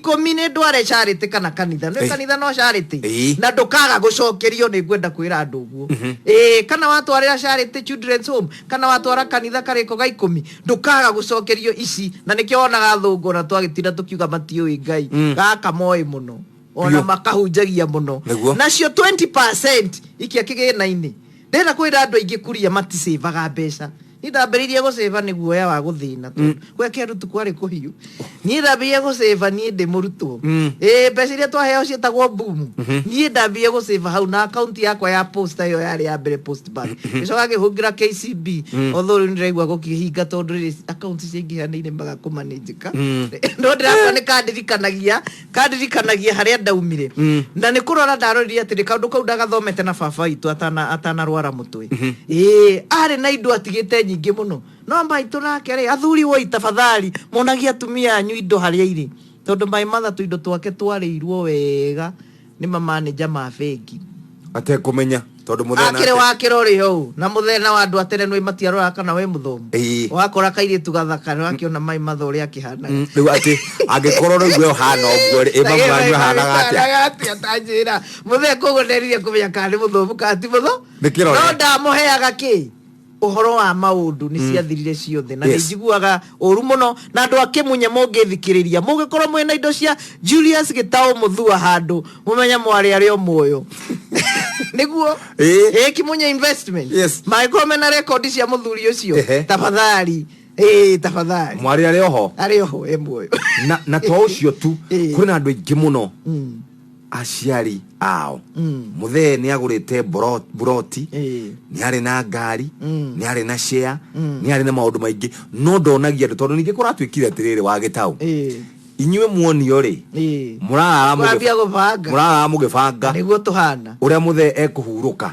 Ikũmi nĩ ndware charity kana kanitha. Nĩ kanitha no charity. Na ndũkaga gũcokerio, nĩ ngwenda kwĩra andũ ũguo. Ĩĩ, kana watwarĩra charity, children's home, kana watwara kanitha karĩko ga ikũmi, ndũkaga gũcokerio ici. Na nĩkĩo wonaga athũngũ ona twagĩtinda tũkiuga matiũĩ Ngai, gaka moĩ mũno ona makahunjagia mũno. Nacio 20% ikia kĩgĩna-inĩ. Ndĩrenda kwĩra andũ aingĩ kuria maticĩvaga mbeca. Niĩ ndambĩrĩirie gũcĩva nĩ guoya wa gũthĩna tondũ gwea kĩandu kwarĩ kũhiũ. Niĩ ndambĩrĩirie gũcĩva niĩ ndĩ mũrutwo. Ĩĩ, mbeca iria twaheo ciĩtagwo boom. Niĩ ndambĩrĩirie gũcĩva hau na akaunti yakwa ya posta ĩyo yarĩ ya mbere, Post Bank. Ngĩcoka ngĩhungĩra KCB. Although rĩu nĩndĩraigua gũkĩhinga tondũ rĩrĩ akaunti ciaingĩha nĩ iremaga kũmanĩnjĩka. No ndĩrakora nĩ kandirikanagia kandirikanagia harĩa ndaumire. Na nĩ kũrora ndarorire atĩrĩ, kaũndũ kau ndagathomete na baba witũ atanarwara mũtwe. Ĩĩ, arĩ na indo atigĩte nyingĩ mũno, no maitũ nake rĩ, athuri woi, tafadhali monagia atumia anyu indo harĩa irĩ, tondũ my mother tũindo twake twarĩirwo wega nĩ mamanĩnja ma bengi. Atekũmenya tondũ mũthenya akĩrĩ wa kĩrorĩ hau na mũthenya wa andũ a tene nĩ matiaroraga kana wĩ mũthomu. Wakora kairĩtu gathaka nĩ wakĩona my mother ũrĩa akĩhanaga. Rĩu atĩ angĩkorwo rĩu we ũhana ũguo rĩ, ĩ mamu wanyu ahanaga atĩa? Ahanaga atĩa? Ta njĩra, mũthee. Koguo nderire kũmenya kana nĩ mũthomu kana ti mũtho. Nĩ kĩrore. No ndamũheaga kĩ ũhoro wa maũndũ nĩ ciathirire ciothe na nĩ njiguaga ũru mũno. Na andũ a Kĩmunye, mũngĩthikĩrĩria, mũngĩkorwo mwĩna indo cia Julius Gĩtaũ Mũthua handũ, mũmenye mwarĩ arĩ o muoyo nĩguo. Ĩĩ, Kimunye Investment. Mangĩkorwo mena rekondi cia mũthuri ũcio, tafadhali, ĩĩ, tafadhali. Mwarĩ arĩ oho. Arĩ oho, e muoyo. Na to ũcio tu, kwĩna andũ aingĩ mũno aciari ao mũthee nĩ agũrĩte buroti, nĩ arĩ na ngari, nĩ arĩ na share, nĩ arĩ na maũndũ maingĩ, no ndonagia andũ tondũ ningĩ kũratuĩkire atĩrĩrĩ wa Gĩtaũ, inyuĩ muonio rĩ, mũrarara Mũrambia gũbanga. Mũrarara mũgĩbanga. Nĩguo tũhana. Ũrĩa mũthee ekũhurũka.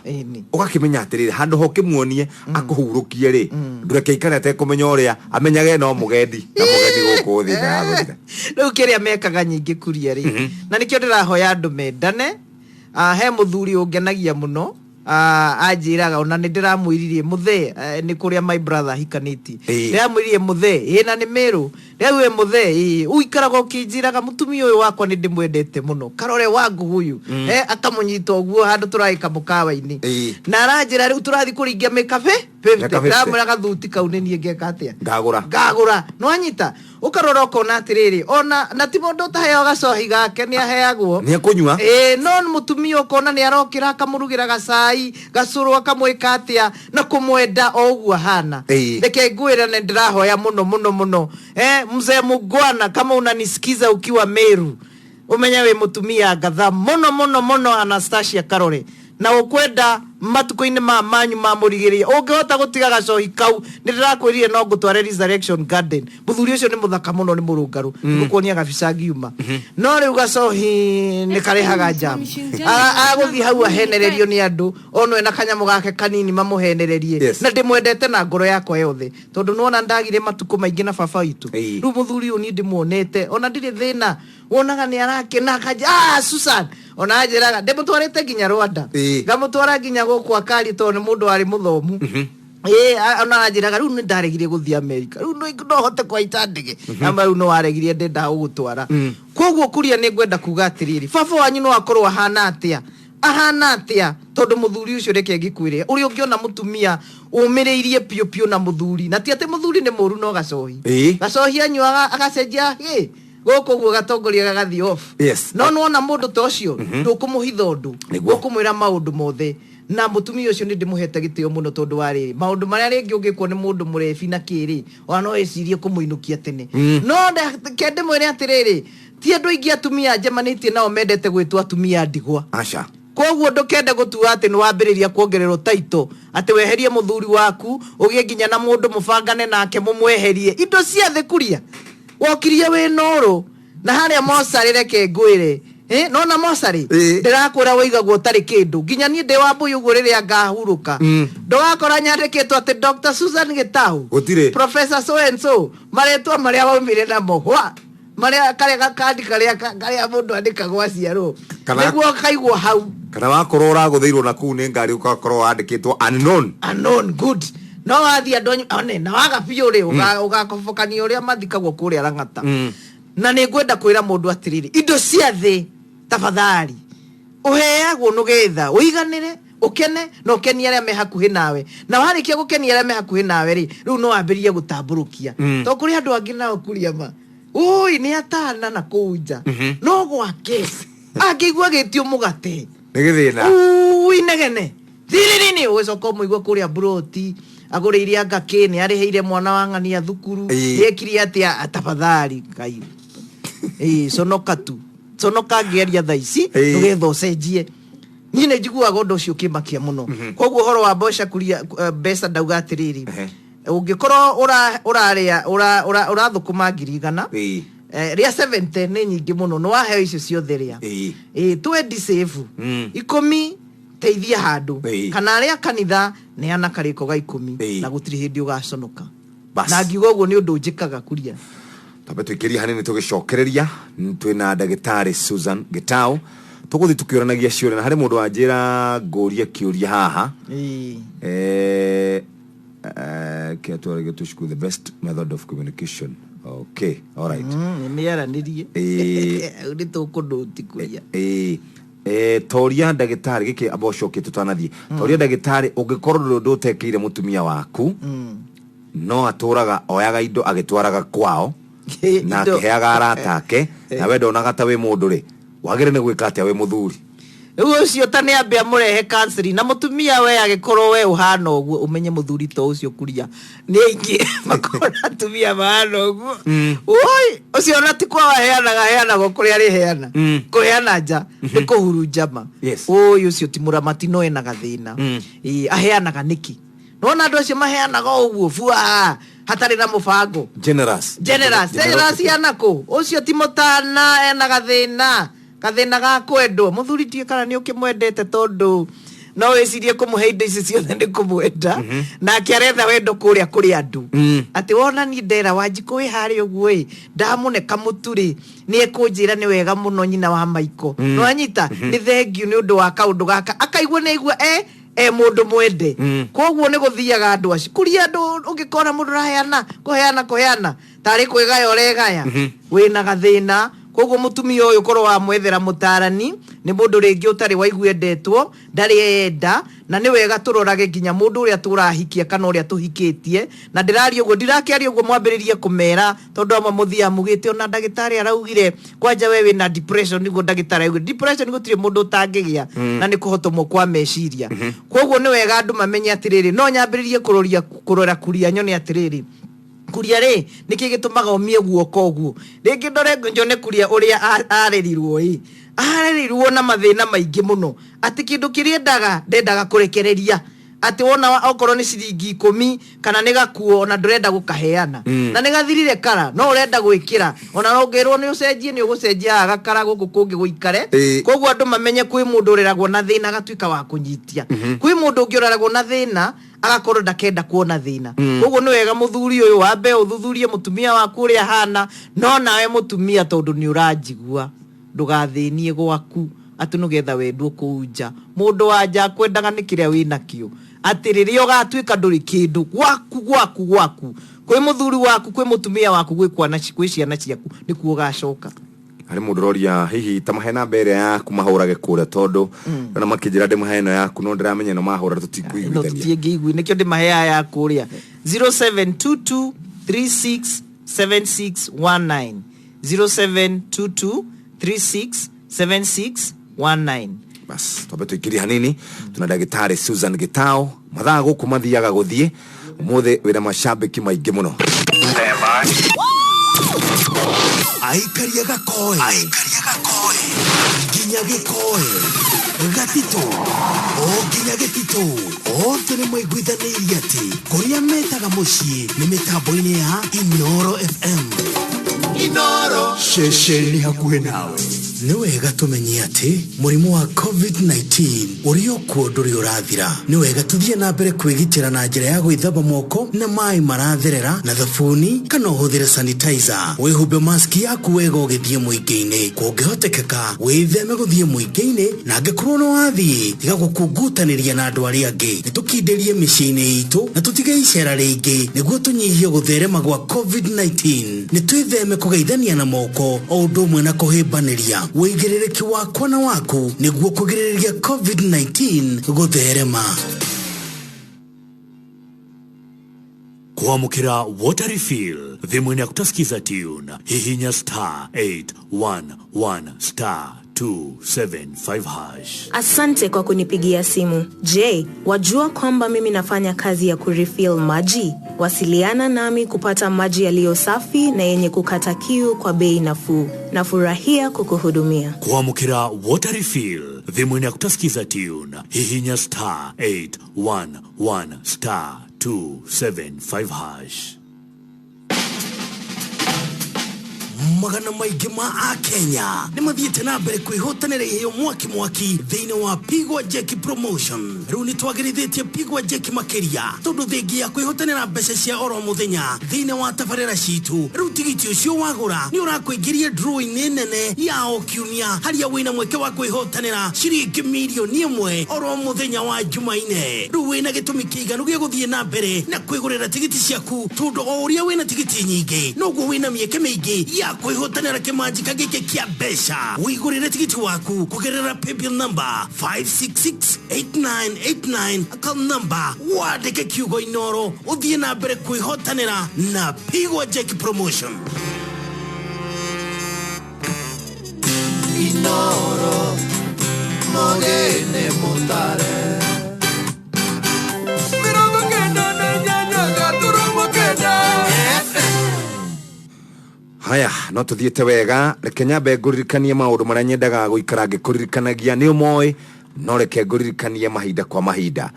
Ũgakĩmenya atĩrĩrĩ, handũ ha ũkĩmuonie akũhurũkie rĩ, ndũreke aikare atekũmenya, ũrĩa amenyage no mũgendi na mũgeni gũkũ thĩ ndagũthira. Rĩu kĩrĩa mekaga nyingĩ kuria rĩ, na nĩkĩo ndĩrahoya andũ mendane. Ah, he mũthuri ũngenagia mũno. Ah, anjĩraga ona nĩ ndĩramwĩririe mũthee, nĩ kũrĩa my brother ahikanĩtie. Ndĩramwĩririe mũthee, ĩ na nĩ Mĩrũ. Rĩu we mũthee, ĩ ũikaraga ũkĩnjĩraga mũtumia ũyũ wakwa nĩ ndĩmwendete mũno, karore wangu huyu. Eh, akamũnyita ũguo handũ tũragĩka mũkawa-inĩ. Na aranjĩra rĩu tũrathiĩ kũringia mĩkabe 50. Mĩaka 50. Ndamwĩra gathuti kau nĩ niĩ ngeka atĩa? Ngagũra. Ngagũra. Nĩwanyita? Ũkarora ũkona atĩrĩrĩ, ona na ti mũndũ ũtaheo gacohi gake, nĩ aheagwo. Nĩ ekũnyua. Ĩĩ, no mũtumia ũkona nĩ arokĩra akamũrugĩra gacai, gacũrũ, akamwĩka atĩa na kũmwenda o ũguo ahana. Reke ngwĩre nĩ ndĩrahoya mũno mũno mũno. Eh, mzee Mugwana, kama unanisikiza ukiwa Meru, ũmenye wĩ mũtumia ngatha mũno mũno mũno, Anastasia Karore. Na ũkwenda matukũ-inĩ maya manyu ma mũrigĩrĩria ũngĩhota gũtiga gacohi kau, nĩ ndĩrakwĩrire no ngũtware Resurrection Garden. Mũthuri ũcio nĩ mũthaka mũno, nĩ mũrũngarũ, ngũkuonia gabica ngiuma. No rĩu gacohi nĩ karehaga jam. Agũthiĩ hau ahenererio nĩ andũ onwe na kanyamũ gake kanini mamũhenererie. Na ndĩmwendete na ngoro yakwa yothe tondũ nĩwona ndagire matukũ maingĩ na baba witũ. Rĩu mũthuri ũyũ niĩ ndĩmuonete ona ndirĩ thĩna, wonaga nĩ arakena akanja, "Ah, Susan." Ona anjĩraga ndĩmũtwarĩte nginya Rwanda, ngamũtwara nginya gũkũ akari tondũ nĩ mũndũ warĩ mũthomu. Ĩĩ, ona anjĩraga rĩu nĩ ndaregire gũthiĩ Amerika, rĩu no hote kũhaica ndege ama rĩu no waregire, ndendaga gũgũtwara. Koguo kuria nĩ ngwenda kuga atĩrĩrĩ, baba wanyu no akorwo ahana atĩa, ahana atĩa, tondũ mũthuri ũcio, reke ngĩkwĩre ũrĩa ũngĩona mũtumia ũmĩrĩirie piũ piũ na mũthuri, na ti atĩ mũthuri nĩ mũru, no gacohi. Gacohi anyuaga agacenjia gĩ gũkũ ũguo gatongoria gagathiĩ off. No nĩwona mũndũ ta ũcio ndũkũmũhitha ũndũ, ũkũmwĩra maũndũ mothe. Na mũtumia ũcio nĩ ndĩmũhete gĩtĩo mũno tondũ wa rĩrĩ, maũndũ marĩa rĩngĩ ũngĩkwo nĩ mũndũ mũrebi na kĩrĩ, ona no ecirie kũmũinũkia tene. No reke ndĩmwĩre atĩrĩrĩ, ti andũ aingĩ atumia njemanĩtie nao mendete gwĩtwo atumia a ndigwa. Aca. Koguo ndũkende gũtua atĩ nĩ wambĩrĩria kuongererwo title, atĩ weherie mũthuri waku, ũgĩe nginya na mũndũ mũbangane nake mũmweherie. Indo cia thĩ kuria wokirie wĩ nũrũ na harĩa mocarĩ, reke ngwĩre. Eh, nona mocarĩ, ndĩrakwĩra wĩigagwo ũtarĩ kĩndũ. Nginya niĩ ndĩ wa mbũi ũguo, rĩrĩa ngahurũka, ndũgakora nyandĩkĩtwo atĩ Dr. Susan Gĩtaũ, Gũtirĩ. Professor so and so, marĩtwa marĩa waumire namo hwa marĩa karĩa gakandi karĩa karĩa mũndũ andĩkagwo aciarwo, nĩguo kaigwo hau. Kana wakorwo ũragũthĩirwo na kũu nĩ ngari, ũgakorwo wandĩkĩtwo unknown. Unknown, good. No wathiĩ andũ anyu one na waga biũ rĩ, ũgakobokania ũrĩa mathikagwo kũrĩa Lang'ata. Na nĩ ngwenda kwĩra mũndũ atĩrĩrĩ, indo cia thĩ tafadhali ũheagwo nĩgetha ũiganĩre, ũkene na ũkenie arĩa me hakuhĩ nawe. Na warĩkia gũkenia arĩa me hakuhĩ nawe rĩ, rĩu no wambĩrĩrie gũtambũrũkia. To kũrĩ andũ angĩ nao kuria ma ũi nĩ atana na kũu nja, no gwake angĩigua gĩtio mũgate nĩ gĩthĩna. Ui negene thiririni, ũgĩcoka ũmũigua kũrĩa mburoti agũrĩire anga kĩ, nĩ arĩhĩire mwana wa ng'ania thukuru, nĩ ekire atĩa. Tafadhali Ngai, ĩĩ, conoka tu, conoka ngĩaria thaa ici, nĩgetha ũcenjie. Niĩ nĩ njiguaga ũndũ ũcio ũkĩmakia mũno. Koguo ũhoro wa mbeca kuria, mbeca ndauga atĩrĩrĩ, ũngĩkorwo ũrarĩa ũrathũkũma 100,000, rĩa 70 nĩ nyingĩ mũno, nĩ waheo icio ciothe rĩa ĩĩ 20 save, 10 teithia handũ, kana arĩa kanitha neana karĩko ga 10, na gũtirĩ hĩndĩ ũgaconoka. Bas. Na ngiuga ũguo nĩ ũndũ njĩkaga kuria. Twambe tũikĩrie hanini tũgĩcokereria. Twĩna ndagĩtarĩ Susan Gitau, tũgũthiĩ tũkĩũranagia ciũria, na harĩ mũndũ wanjĩra ngũrie kĩũria haha. Kia twarĩge tũcukuru the best method of communication. Okay, all right. Nĩ mĩaranĩrie. Hau nĩ tũkũnũti kuria. Toria ndagĩtarĩ gĩkĩ, amba ũcokie tũtanathiĩ. Toria ndagĩtarĩ, ũngĩkorwo ndũrĩ ũndũ ũtekĩire mũtumia waku, no atũraga oyaga indo agĩtwaraga kwao na akĩheaga arata ake, na we ndonaga ta wĩ mũndũ rĩ, wagĩrĩire nĩ gwĩka atĩa wĩ mũthuri? Rĩu ũcio ta nĩ ambe amũrehe counseling. Na mũtumia we agĩkorwo we ũhana ũguo, ũmenye mũthuri to ũcio kuria nĩ aingĩ makorwo na atumia mahana ũguo. Oi, ũcio ona ti kwao aheanaga, aheanaga o kũrĩa arĩheana. Kũheana nja nĩ kũhurunjama. Oi, ũcio ti mũramati, no ena gathĩna. Ĩĩ, aheanaga nĩkĩ? Nona andũ acio maheanaga o ũguo bua hatarĩ na mũbango. Generous. Generous, generous yana kũ? Ũcio ti mũtana, ena gathĩna, gathĩna ga kwendwo. Mũthuri tie kana nĩ ũkĩmwendete, tondũ no wĩcirie kũmũhe indo ici ciothe nĩ kũmwenda, nake aretha wendo kũrĩa kũrĩ andũ. Atĩ wona niĩ ndera Wanjikũ wĩ harĩa ũguo ĩ, ndamũne kamũtu rĩ, nĩ ekũnjĩra nĩ wega mũno nyina wa Maiko. Nĩwanyita nĩ thengiũ nĩ ũndũ wa kaũndũ gaka, akaigua nĩ aigua e e mũndũ mwende. Koguo nĩ gũthiaga andũ acio kuria andũ, ũngĩkona mũndũ ũraheana kũheana kũheana tarĩ kwĩgaya ũregaya, wĩna gathĩna. Koguo mũtumia ũyũ korwo wamwethera mũtarani, nĩ mũndũ rĩngĩ ũtarĩ waigua endetwo, ndarĩ enda. Na nĩ wega tũrorage nginya mũndũ ũrĩa tũrahikia kana ũrĩa tũhikĩtie. Na ndĩraria ũguo, ndirakĩaria ũguo mwambĩrĩrie kũmera, tondũ amwe mũthiaga mugĩte ona ndagĩtarĩ araugire kwanja we wĩna depression. Nĩguo ndagĩtarĩ araugire depression gũtirĩ mũndũ ũtangĩgĩa, na nĩ kũhotomwo kwa meciria. Koguo nĩ wega andũ mamenye atĩrĩrĩ, no nyambĩrĩrie kũroria kũrora kuria nyone atĩrĩrĩ, kuria rĩ, nĩkĩ gĩtũmaga ũmie guoko ũguo? Rĩngĩ ndore njone kuria ũrĩa arerirwo ĩ, arerirwo na mathĩna maingĩ mũno, atĩ kĩndũ kĩrĩa endaga ndendaga kũrekereria, atĩ wona okorwo nĩ ciringi 10 kana nĩ gakuo, ona ndũrenda gũkaheana, na nĩ gathirire kara no ũrenda gwĩkĩra, ona ũngĩrwo nĩ ũcenjie nĩ ũgũcenjia haha gakara gũkũ kũngĩ gũikare. Koguo andũ mamenye kwĩ mũndũ ũreragwo na thĩna agatuĩka wa kũnyitia, kwĩ mũndũ ũngĩ ũreragwo na thĩna agakorwo ndakenda kuona thĩna. Koguo nĩ wega mũthuri ũyũ wambe ũthuthurie mũtumia waku ũrĩa ahana. No nawe mũtumia, tondũ nĩ ũranjigua, ndũgathĩnie gwaku atĩ nĩgetha wendwo kũu nja. Mũndũ wa nja akwendaga nĩ kĩrĩa wĩ nakĩo, atĩ rĩrĩa ũgatuĩka ndũrĩ kĩndũ gwaku, gwaku, gwaku kwĩ mũthuri waku, kwĩ mũtumia waku, gwĩ kwana, kwĩ ciana ciaku, nĩkuo ũgacoka. Harĩ mũndũ ũroria hihi ta mahe namba ĩrĩa yaku mahũrage kũrĩa, tondũ ona makĩnjĩra ndĩmahe ĩno yaku, no ndĩramenya ĩno mahũra no tũtikũiguithania. Tũtiĩngĩigui, nĩkĩo ndĩmaheaga ya kũrĩa 0722 367619, 0722 367619. Bas, twambe tũikĩrie hanini. Tuna ndagĩtarĩ Susan Gitau. Mathaa gũkũ mathiaga gũthiĩ, ũmũthĩ wĩna macambĩki maingĩ mũno. Aikaria gakoe, aikaria gakoe nginya gĩkoe gatitũ, o nginya gĩtitũ, othe nĩ maiguithanĩirie atĩ kũrĩa metaga mũciĩ nĩ mĩtambo-inĩ ya Inoro FM. Inoro ceceni hakuhĩ nawe. Nĩ wega tũmenye atĩ mũrimũ wa COVID-19 ũrĩ o kuo, ndũrĩ ũrathira. Nĩ wega tũthiĩ na mbere kwĩgitĩra na njĩra ya gwĩthamba moko na maĩ maratherera na thabuni, kana ũhũthĩre sanitizer. Wĩhumbe mask yaku wega ũgĩthiĩ mũingĩ-inĩ. Kũngĩhotekeka, wĩtheme gũthiĩ mũingĩ-inĩ, na angĩkorwo nĩ wathiĩ, tiga gũkungutanĩria na andũ arĩa angĩ. Nĩ tũkindĩrie mĩciĩ-inĩ itũ na tũtige icera rĩingĩ nĩguo tũnyihie gũtherema gwa COVID-19. Nĩ twĩtheme kũgeithania na moko o ũndũ ũmwe na kũhĩmbanĩria. Wĩigĩrĩrĩki wakwa na waku nĩguo kũgirĩrĩria COVID-19 gũtherema. Kuamukira water refill thimũ-inĩ yaku ta Skiza tune, hihinya star 811 star 275 hash. Asante kwa kunipigia simu. Je, wajua kwamba mimi nafanya kazi ya kurefill maji? Wasiliana nami kupata maji yaliyo safi na yenye kukata kiu kwa bei nafuu. Nafurahia kukuhudumia. Kuamukira water refill thimũ-inĩ yaku ta Skiza tune, hihinya star 811 star 275 hash. Magana maingĩ ma akenya nĩ mathiĩte na mbere kwĩhotanĩra iheo mwaki mwaki thĩinĩ wa Pigwa Jeki promotion. Rĩu nĩ twagĩrithĩtie Pigwa Jeki makĩria, tondũ thengia ya kwĩhotanĩra mbeca cia oro mũthenya thĩinĩ wa tabarĩra citũ, rĩu tigiti ũcio wagũra nĩ ũrakũingĩria draw-inĩ nene ya o kiumia, harĩa wĩna mweke wa kwĩhotanĩra ciringi mirioni 1 oro mũthenya wa Jumaine. Rĩu wĩna gĩtũmi kĩiganu gĩa gũthiĩ na mbere na kwĩgũrĩra tigiti ciaku, tondũ o ũrĩa wĩna tigiti nyingĩ, noguo wĩna mĩeke mĩingĩ ya kwĩhotanĩra kĩmanjika gĩkĩ kĩa mbeca. Wĩgũrĩre tigiti waku kũgerera paybill number 5668989, account number wandĩke kiugo Inoro, ũthiĩ na mbere kwĩhotanĩra na Pigwa Jeki promotion. Inoro mogene mutare 98.9. Haya, no tuthiĩte wega. Reke nyambe ngũririkanie maũndũ marĩa nyendaga gũikara ngĩkũririkanagia. Nĩ ũmoĩ, no reke ngũririkanie mahinda kwa mahinda.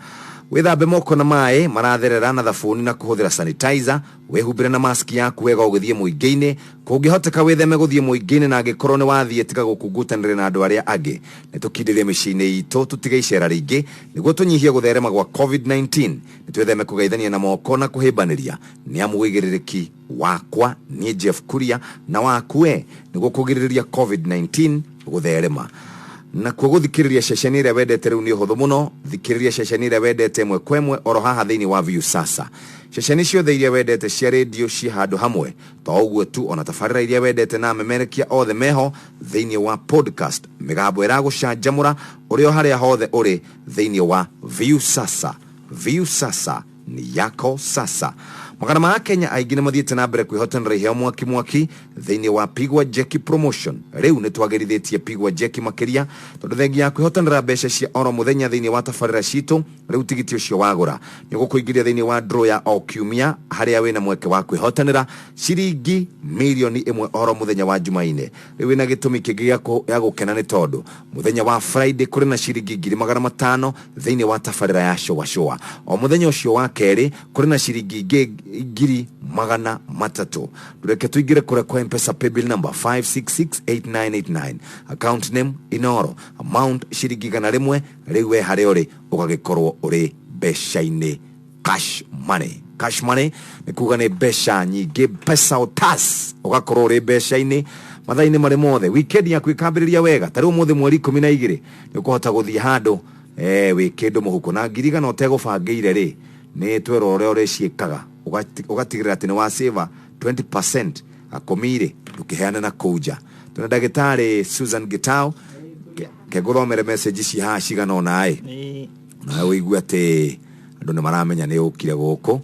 Wĩthambe moko na maĩ maratherera na thabuni na kũhũthĩra sanitizer. Wĩhumbĩre na mask yaku wega ũgĩthiĩ mũingĩ-inĩ. Kũngĩhoteka, wĩtheme gũthiĩ mũingĩ-inĩ, na angĩkorwo nĩ wathiĩ, tiga gũkungutanĩria na andũ arĩa angĩ. Nĩ tũkindĩrie mĩciĩ-inĩ itũ, tũtige icera rĩingĩ nĩguo tũnyihie gũtherema gwa COVID-19. Nĩ twĩtheme kũgeithania na moko na kũhĩmbanĩria, nĩ amu wĩigĩrĩrĩki wakwa niĩ Jeff Kuria na waku we nĩguo kũgirĩrĩria COVID-19 gũtherema. Nakuo gũthikĩrĩria ceceni ĩrĩa wendete rĩu nĩ ũhũthũ mũno. Thikĩrĩria ceceni ĩrĩa wendete ĩmwe kwa ĩmwe oro haha thĩinĩ wa Viusasa. Ceceni ciothe iria wendete cia rĩndiũ ciĩ handũ hamwe. To ũguo tu, ona tabarĩra iria wendete na amemerekia othe meho thĩinĩ wa podcast. Mĩgambo ĩragũcanjamũra ũrĩ o harĩa hothe ũrĩ thĩinĩ wa Viusasa. Viusasa ni yako sasa. Magana ma Kenya aingĩ nĩ mathiĩte na mbere kwĩhotanĩra iheo mwaki mwaki thĩinĩ wa Pigwa Jeki promotion. Rĩu nĩ twagĩrithĩtie Pigwa Jeki makĩria, tondũ thengia ya kwĩhotanĩra mbeca cia oro mũthenya thĩinĩ wa tabarĩra citũ, rĩu tigiti ũcio wagũra nĩ ũgũkũingĩria thĩinĩ wa draw ya o kiumia, harĩa wĩna mweke wa kwĩhotanĩra ciringi mirioni 1 oro mũthenya wa Jumaine. Rĩu wĩna gĩtũmi kĩngĩ gĩa gũkena, nĩ tondũ mũthenya wa Friday kũrĩ na ciringi 500,000 thĩinĩ wa tabarĩra ya Shoa Shoa. O mũthenya ũcio wa kerĩ kũrĩ na ciringi ingĩ 300,000. Reke tũingĩre kũrĩa kwa Mpesa, paybill number 5668989, account name Inoro, amount ciringi 100. Rĩu we harĩa ũrĩ ũgagĩkorwo ũrĩ mbeca-inĩ. Cash money, cash money nĩ kuga nĩ mbeca nyingĩ, pesa utas, ũgakorwo ũrĩ mbeca-inĩ mathaa-inĩ marĩ mothe. Weekend yaku ĩkambĩrĩria wega. Ta rĩu ũmũthĩ mweri 12 nĩ ũkũhota gũthiĩ handũ wĩ kĩndũ mũhuko na 100,000 ũtegũbangĩire rĩ, nĩ twerwo ũrĩa ũrĩciĩkaga. Ũgatigĩrĩra atĩ nĩ wa save 20%, gakũmi rĩ ndũkĩheane na kũu nja. Tũna ndagĩtarĩ Susan Gitau. Ke ngũthomere message ici haha cigana ũna ĩ, nawe ũigue atĩ andũ nĩ maramenya nĩ ũkire gũkũ.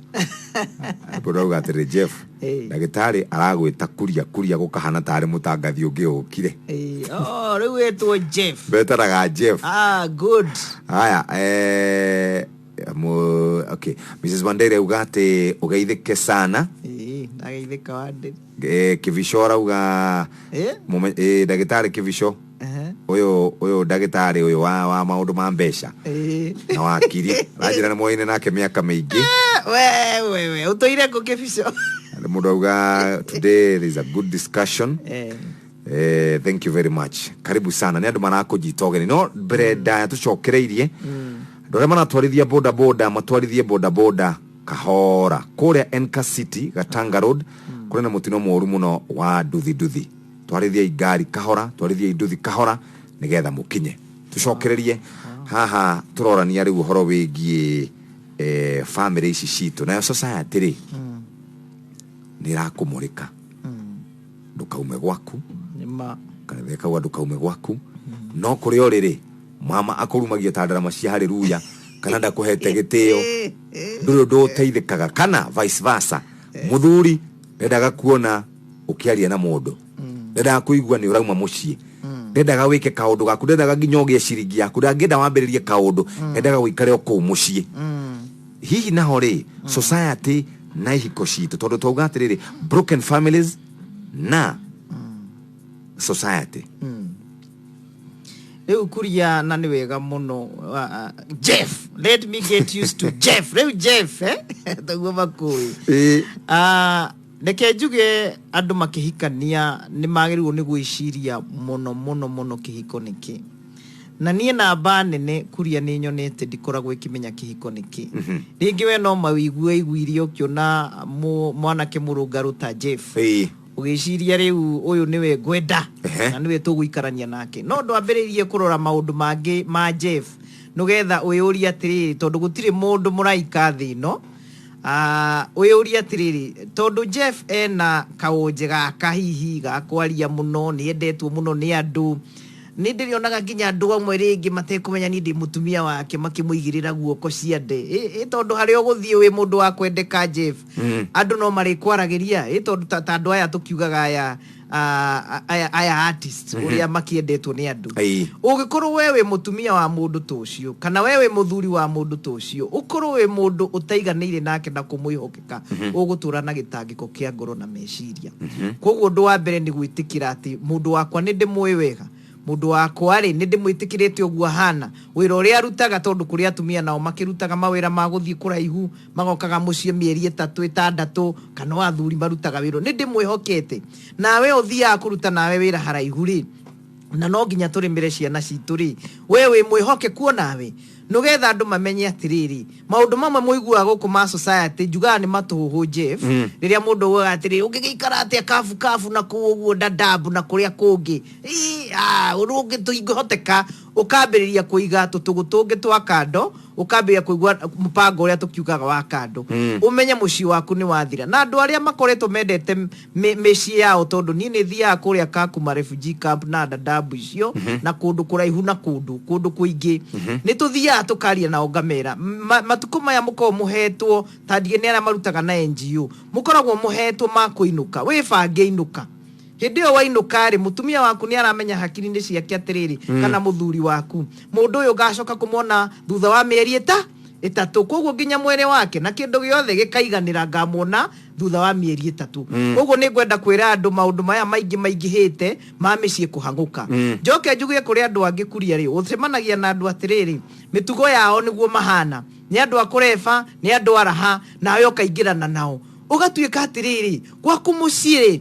Andũ rauga atĩrĩ, Jeff, ndagĩtarĩ aragwĩta Kuria. Kuria gũkahana tarĩ mũtangathi ũngĩ ũkire. Oh, rĩu wetwo Jeff? Betaraga Jeff. Ah, good. Haya, okay, Mrs Wandere auga atĩ ũgeithĩke sana. Ndageithĩka, Wandere. Kibico arauga ndagĩtarĩ Kibico, ũyũ ndagĩtarĩ ũyũ wa maũndũ ma mbeca na wakiri, aranjĩra nĩ moine nake mĩaka mĩingĩ. We ũtũire kũ, Kĩbico? Mũndũ auga today there is a good discussion. Thank you very much, karibu sana. Nĩ andũ marakũnyita ũgeni, no mbere ndaya tũcokereirie andũ arĩa maratwarithia boda boda, matwarithie boda boda kahora kũrĩa Enka City, Gatanga Road. Kũrĩ na mũtino mũru mũno wa nduthi. Nduthi, twarithiai ngari kahora, twarithiai nduthi kahora nĩgetha mũkinye. Tũcokererie haha, tũrorania rĩu ũhoro wĩgiĩ family ici citũ, nayo society rĩ nĩ ĩrakũmũrĩka ndũkaume gwaku. Nĩma. Kanitha kauga ndũkaume gwaku, no kũrĩa ũrĩ rĩ, mama akũrumagia ta ndarama cia haleluya, kana ndakũhete gĩtĩo, ndũrĩ ũndũ ũteithĩkaga, kana vice versa, mũthuri ndendaga kuona ũkĩaria na mũndũ, ndendaga kũigua nĩ ũrauma mũciĩ, ndendaga wĩke kaũndũ gaku, ndendaga nginya ũgĩe ciringi yaku, ndangĩenda wambĩrĩrie kaũndũ, endaga ũikare o kũu mũciĩ. Hihi naho rĩ, society na ihiko citũ, tondũ twauga atĩrĩrĩ, broken families na society. Rĩu kuria na nĩ wega mũno. Jeff, let me get used to Jeff rĩu. Jeff, eh? Taguo makũĩ. Reke njuge andũ makĩhikania nĩ magĩrĩirwo nĩ gwĩciria mũno mũno mũno kĩhiko nĩkĩ. Na niĩ namba nene kuria nĩ nyonete ndikoragwo ĩkĩmenya kĩhiko nĩkĩ. Rĩngĩ we no mawĩigue iguirie ũkĩona mwanake mũrũngarũ ta Jeff, ũgĩciria rĩu ũyũ nĩwe ngwenda na nĩwe tũgũikarania nake, no ndwambĩrĩirie kũrora maũndũ mangĩ ma Jeff nĩgetha wĩyũrie atĩrĩrĩ, tondũ gũtirĩ mũndũ mũraika thĩ ĩno. Wĩyũrie atĩrĩrĩ, tondũ Jeff ena kaũnje gaka hihi ga kwaria mũno, nĩ endetwo mũno nĩ andũ, nĩ ndĩrĩonaga nginya andũ amwe rĩngĩ matekũmenya niĩ ndĩ mũtumia wake makĩmũigĩrĩra guoko ciande. Ĩ tondũ harĩa ũgũthiĩ wĩ mũndũ wa kwendeka Jeff, andũ no marĩkwaragĩria. Ĩ tondũ ta andũ aya tũkiugaga aya, aya artist ũrĩa makĩendetwo nĩ andũ, ũngĩkorwo we wĩ mũtumia wa mũndũ ta ũcio, kana we wĩ mũthuri wa mũndũ ta ũcio, ũkorwo wĩ mũndũ ũtaiganĩire nake na kũmwĩhokeka, ũgũtũra na gĩtangĩko kĩa ngoro na meciria. Koguo ũndũ wa mbere nĩ gwĩtĩkĩra atĩ mũndũ wakwa nĩ ndĩmũĩ wega, mũndũ wakwa rĩ, nĩ ndĩmwĩtĩkĩrĩte ũguo ahana, wĩra ũrĩa arutaga, tondũ kũrĩ atumia nao makĩrutaga mawĩra ma gũthiĩ kũraihu, magokaga mũciĩ mĩeri 3, 6, kana o athuri marutaga wĩra, nĩ ndĩmwĩhokete. Nawe ũthiaga kũruta nawe wĩra haraihu rĩ, na no nginya tũrĩmĩre ciana citũ rĩ, we wĩ mwĩhokeku onawe, nĩgetha andũ mamenye atĩrĩrĩ, maũndũ mamwe mũiguaga gũkũ ma society njugaga nĩ matũhũhũ Jeff. Rĩrĩa mũndũ augaga atĩrĩrĩ, ũngĩgĩikara atĩa kabu kabu na kũu ũguo Dadaab na kũrĩa kũngĩ? Ĩ, ũndũ ũngĩ tũingĩhoteka ũkambĩrĩria kũiga tũtũgũ tũngĩ twa kando, ũkambĩrĩria kũigua mũbango ũrĩa tũkiugaga wa kando, ũmenye mũciĩ waku nĩ wathira. Na andũ arĩa makoretwo mendete mĩciĩ yao, tondũ niĩ nĩ thiaga kũrĩa Kakuma refugee camp na Dadaab icio na kũndũ kũraihu na kũndũ kũingĩ, nĩ tũthiaga tũkaria nao, ngamera matukũ maya mũkoragwo mũhetwo ta ndige nĩ arĩa marutaga na NGO, mũkoragwo mũhetwo ma kũinũka, wĩbange inũka. Hĩndĩ ĩyo wainũka rĩ, mũtumia waku nĩ aramenya hakiri-inĩ ciake atĩrĩrĩ, kana mũthuri waku, mũndũ ũyũ ngacoka kũmwona thutha wa mĩeri 3. Koguo nginya mwĩrĩ wake na kĩndũ gĩothe gĩkaiganĩra, ngamuona thutha wa mĩeri 3. Koguo nĩ ngwenda kwĩra andũ maũndũ maya maingĩ maingĩhĩte ma mĩciĩ kũhang'ũka. Njoke njuge kũrĩ andũ angĩ kuria rĩ, ũcemanagia na andũ atĩrĩrĩ, mĩtugo yao nĩguo mahana, nĩ andũ a kũreba, nĩ andũ a raha, nawe ũkaingĩrana nao, ũgatuĩka atĩrĩrĩ, gwaku mũciĩ rĩ,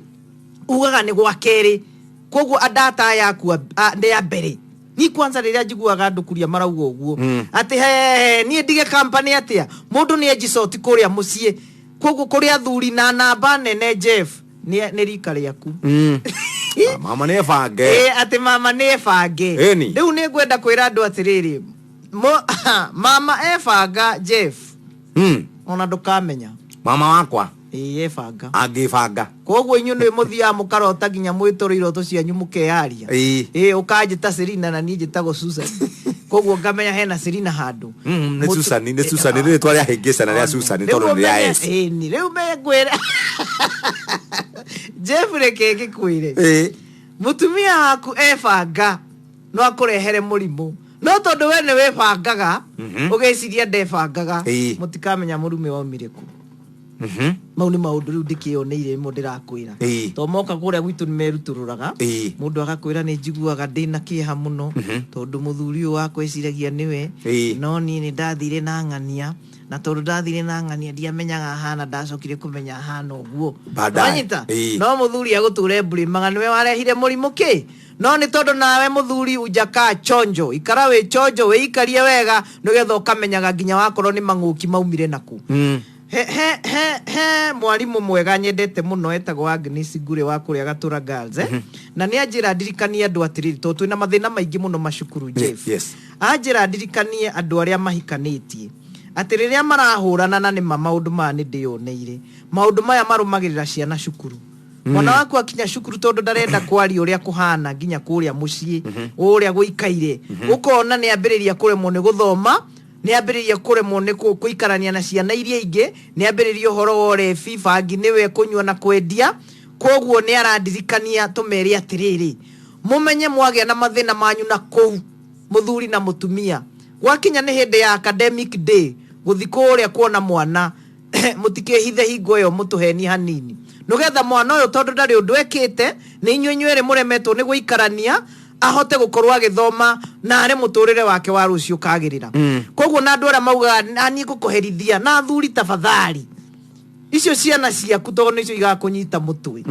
ugaga nĩ gwa kerĩ. Koguo andata aya aku nĩ a mbere. Ni kwanza rĩrĩa njiguaga andũ kuria marauga ũguo atĩ he niĩ ndige company atĩa, mũndũ nĩ enji coti kũrĩa mũciĩ. Koguo kũrĩ athuri na namba nene Jeff, nĩ rika rĩaku. Mama nĩ ebange. Atĩ mama nĩ ebange. Ĩni. Rĩu nĩ ngwenda kwĩra andũ atĩrĩrĩ, mama ebanga Jeff, ona ndũkamenya. Mama wakwa. Ĩ, ebanga. Angĩbanga. Koguo inyuĩ nĩ mũthiaga mũkarota nginya mwĩtũrĩ iroto cianyu mũkeyaria. Ĩ, ũkanjĩta Selina na niĩ njĩtagwo Susan, koguo ngamenya hena Selina handũ. Nĩ Susan, nĩ Susan, nĩ rĩtwa rĩa hĩngĩcana rĩa Susan tondũ nĩ rĩa S. Ĩni, rĩu mengwĩra Jeff, reke ngĩkwĩre, mũtumia waku ebanga no akũrehere mũrimũ, no tondũ we nĩ wĩbangaga, ũgeciria ndebangaga, mũtikamenya mũrume waumire kũ. Mau nĩ maũndũ rĩu ndĩkĩoneire mo ndĩrakwĩra. To moka kũrĩa gwitũ nĩ merutũrũraga. Mũndũ agakwĩra nĩ njiguaga ndĩna kĩeha mũno tondũ mũthuri ũyũ wakwa eciragia nĩwe, no niĩ nĩ ndathire na ng'ania, na tondũ ndathire na ng'ania ndiamenyaga hana, ndacokire kũmenya hana ũguo. Baadaye. Wanyita? No mũthuri agũtũre mburĩmaga nĩwe warehire mũrimũ kĩ, no nĩ tondũ nawe mũthuri unjakaa chonjo, ikara wĩ chonjo, wĩikarie wega nĩgetha ũkamenyaga nginya wakorwo nĩ mang'ũki maumire naku. He, he, he, he mwarimũ mwega nyendete mũno etagwo Agnes Ngure wa kũrĩa Gatũra Girls, eh? Na nĩ anjĩra ndirikanie andũ atĩrĩrĩ, tondũ twĩna mathĩna maingĩ mũno macukuru, Jeff. Anjĩra ndirikanie andũ arĩa mahikanĩtie atĩ rĩrĩa marahũrana, na nĩma maũndũ maya nĩ ndĩyoneire, maũndũ maya marũmagĩrĩra ciana cukuru. Mwana waku akinya cukuru, tondũ ndarenda kwaria ũrĩa kũhana nginya kũrĩa mũciĩ ũrĩa gũikaire, ũkona nĩ ambĩrĩria kũremwo nĩ gũthoma, nĩ ambĩrĩria kũremwo nĩ kũikarania na ciana iria ingĩ, nĩ ambĩrĩria ũhoro wa ũrebi, bangi nĩwe kũnyua na kwendia. Koguo nĩ arandirikania tũmere atĩrĩrĩ, mũmenye mwagĩa na mathĩna manyu na kũu mũthuri na mũtumia, gwakinya nĩ hĩndĩ ya academic day, gũthi kũrĩa kuona mwana, mũtikĩhithe hingo ĩyo, mũtũhenie hanini nĩgetha mwana ũyũ, tondũ ndarĩ ũndũ ekĩte, nĩ inyuĩ inyuerĩ mũremetwo nĩ gũikarania, ahote gũkorwo agĩthoma na arĩ mũtũrĩre wake wa rũciũ kagĩrĩra. Koguo na andũ arĩa maugaga na niĩ ngũkũherithia, na athuri, tafadhali, icio ciana ciaku tondũ nĩcio igakũnyita mũtwe,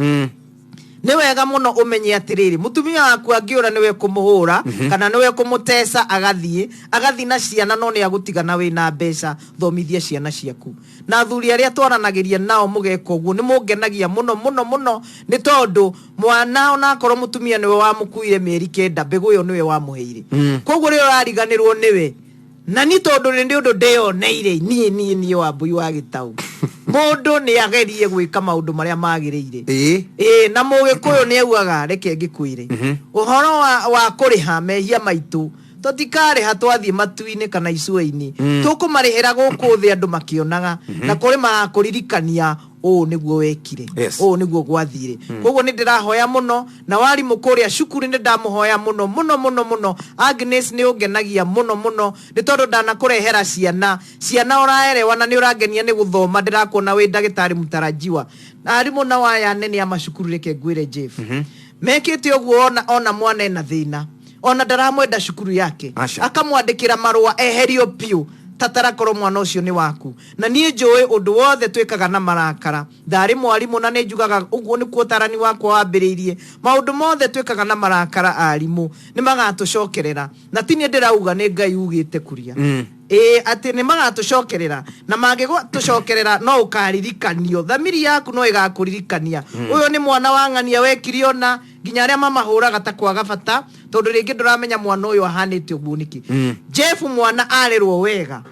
nĩ wega mũno ũmenye atĩrĩrĩ, mũtumia waku angĩũra nĩwe kũmũhũra kana nĩwe kũmũteca, agathiĩ agathiĩ na ciana, no nĩ agũtigana wĩna mbeca. Thomithia ciana ciaku. Na athuri arĩa twaranagĩria nao, mũgeka ũguo nĩ mũngenagia mũno mũno mũno, nĩ tondũ mwana onakorwo mũtumia nĩwe wamũkuire mĩeri 9, mbegũ ĩyo nĩwe wamũheire. Koguo rĩrĩa ũrariganĩrwo nĩwe, na ni tondũ nĩ ũndũ ndĩyoneire niĩ niĩ Wambui wa Gĩtaũ, mũndũ nĩ agerie gwĩka maũndũ marĩa magĩrĩire. Ĩĩ, na mũgĩkũyũ nĩ augaga, reke ngĩkwĩre ũhoro wa kũrĩha mehia maitũ, tũtikarĩha twathiĩ matu-inĩ kana icua-inĩ, tũkũmarĩhĩra gũkũ thĩ andũ makĩonaga, na kũrĩ magakũririkania ũũ nĩguo wekire, ũũ nĩguo gwathire. Koguo nĩ ndĩrahoya mũno na warimũ kũrĩa cukuru, nĩ ndamũhoya mũno mũno mũno mũno. Agnes, nĩ ũngenagia mũno mũno nĩ tondũ ndanakũrehera ciana, ciana ũraerewa, na nĩ ũrangenia nĩ gũthoma, ndĩrakuona wĩ ndagĩtarĩ mũtarajiwa. Na arimũ na waya anene a macukuru, reke ngwĩre Jeff, mekĩte ũguo ona mwana ena thĩna, ona ndaramwenda cukuru yake, Aca. Akamwandĩkĩra marũa eherio biũ, tatarakorwo mwana ũcio nĩ waku. Na niĩ njũĩ ũndũ wothe twĩkaga na marakara, ndarĩ mwarimũ na nĩ njugaga ũguo nĩkuo ũtarani wakwa wambĩrĩirie, maũndũ mothe twĩkaga na marakara arimũ nĩ magatũcokerera. Na ti niĩ ndĩrauga, nĩ Ngai ugĩte kuria. Ĩĩ, atĩ nĩ magatũcokerera, na mangĩgũtũcokerera no ũkaririkanio, thamiri yaku no ĩgakũririkania, ũyũ nĩ mwana wa ng'ania wekire. Ona nginya arĩa mamahũraga ta kwaga bata, tondũ rĩngĩ ndũramenya mwana ũyũ ahanĩte ũguo nĩkĩ. Jeff, mwana arerwo wega,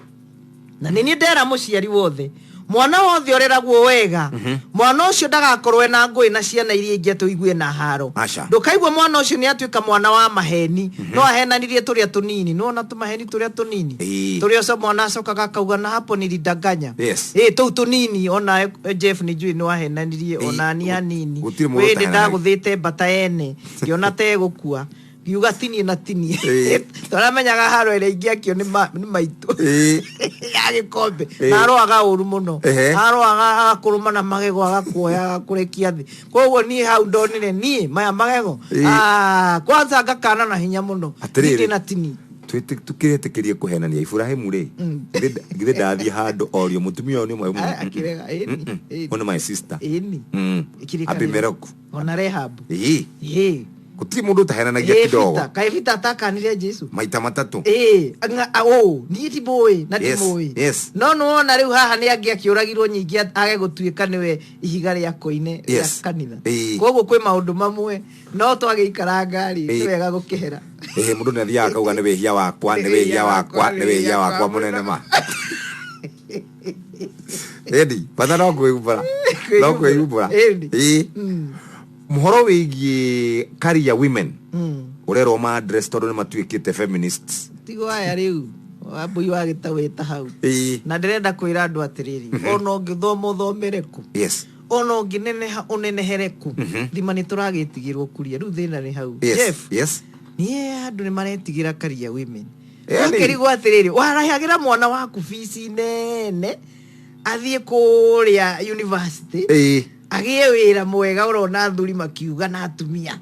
na nĩ niĩ ndera mũciari wothe, mwana wothe ũreragwo wega, mwana ũcio ndagakorwo ena ngũĩ na ciana iria ingĩ atĩ ũigue na haro. Aca. Ndũkaigua mwana ũcio nĩ atuĩka mwana wa maheni, no ahenanirie tũrĩa tũnini, nĩwona tũmaheni tũrĩa tũnini tũrĩa ũcio mwana acokaga akauga na hapo nilidanganya. Ĩ tũu tũnini, ona Jeff nĩ njũĩ nĩ wahenanirie. Ona ni hanini. Gũtirĩ mũndũ wĩndĩ ũtahenanagia. Ndagũthĩte mbata ene ngĩona ta ĩgũkua, ngiuga tinie na tinie, tũramenyaga haro ĩrĩa ingĩakio nĩ maitũ ya gĩkombe. Na aroaga ũru mũno. Aroaga agakũrũma na magego, agakuoya, agakũrekia thĩ. Koguo niĩ hau ndonire niĩ maya magego. Ah, kwanza ngakana na hinya mũno. Atĩrĩrĩ. Ndirĩ na tini. Tukĩretĩkĩrie kũhenania Iburahĩmu rĩ, githĩ ndathiĩ handũ orio mũtumia ũyũ nĩ ũmwe? Ah, akĩrega, ĩni, ĩni. Ũyũ nĩ my sister. Ĩni. Kĩrĩkanĩro. Abimeleku. Ona Rehabu. Ĩĩ. Gũtirĩ mũndũ ũtahenanagia Ĩĩ, kidogo. Peter, kaĩ Peter atakanire Jesu maita matatũ. Ĩĩ, ũ niĩ ti mũĩ na ti mũĩ. No nĩwona rĩu haha nĩ angĩ akĩũragirwo nyingĩ age gũtuĩka nĩwe ihiga rĩa koine rĩa kanitha. Koguo kwĩ maũndũ mamwe no twagĩikaranga rĩ, nĩ wega gũkĩhera. Ĩhĩ, mũndũ nĩ athiaga akauga nĩ wĩhia wakwa, nĩ wĩhia wakwa, nĩ wĩhia wakwa mũnene ma ĩndi bata no kwĩhumbũra, no kwĩhumbũra. Ĩni. Ĩĩ, mũhoro wĩgiĩ career women, ũrerwo ma address tondũ nĩ matuĩkĩte feminists. Tigo aya rĩu Wambui wa Gĩtaũ hau. Na ndĩrenda kwĩra andũ atĩrĩrĩ, ona ũngĩthoma ũthomere kũ, ona ũngĩneneha ũnenehere kũ, thima nĩ tũragĩtigĩrwo kuria, rĩu thĩna nĩ hau. Jeff, niĩ andũ nĩ maretigĩra career women. Ĩni. Ũkĩrigwo atĩrĩrĩ, warahagĩra mwana waku bici nene. Athiĩ kũrĩa university, agĩe wĩra mwega ũrona athuri makiuga na atumia.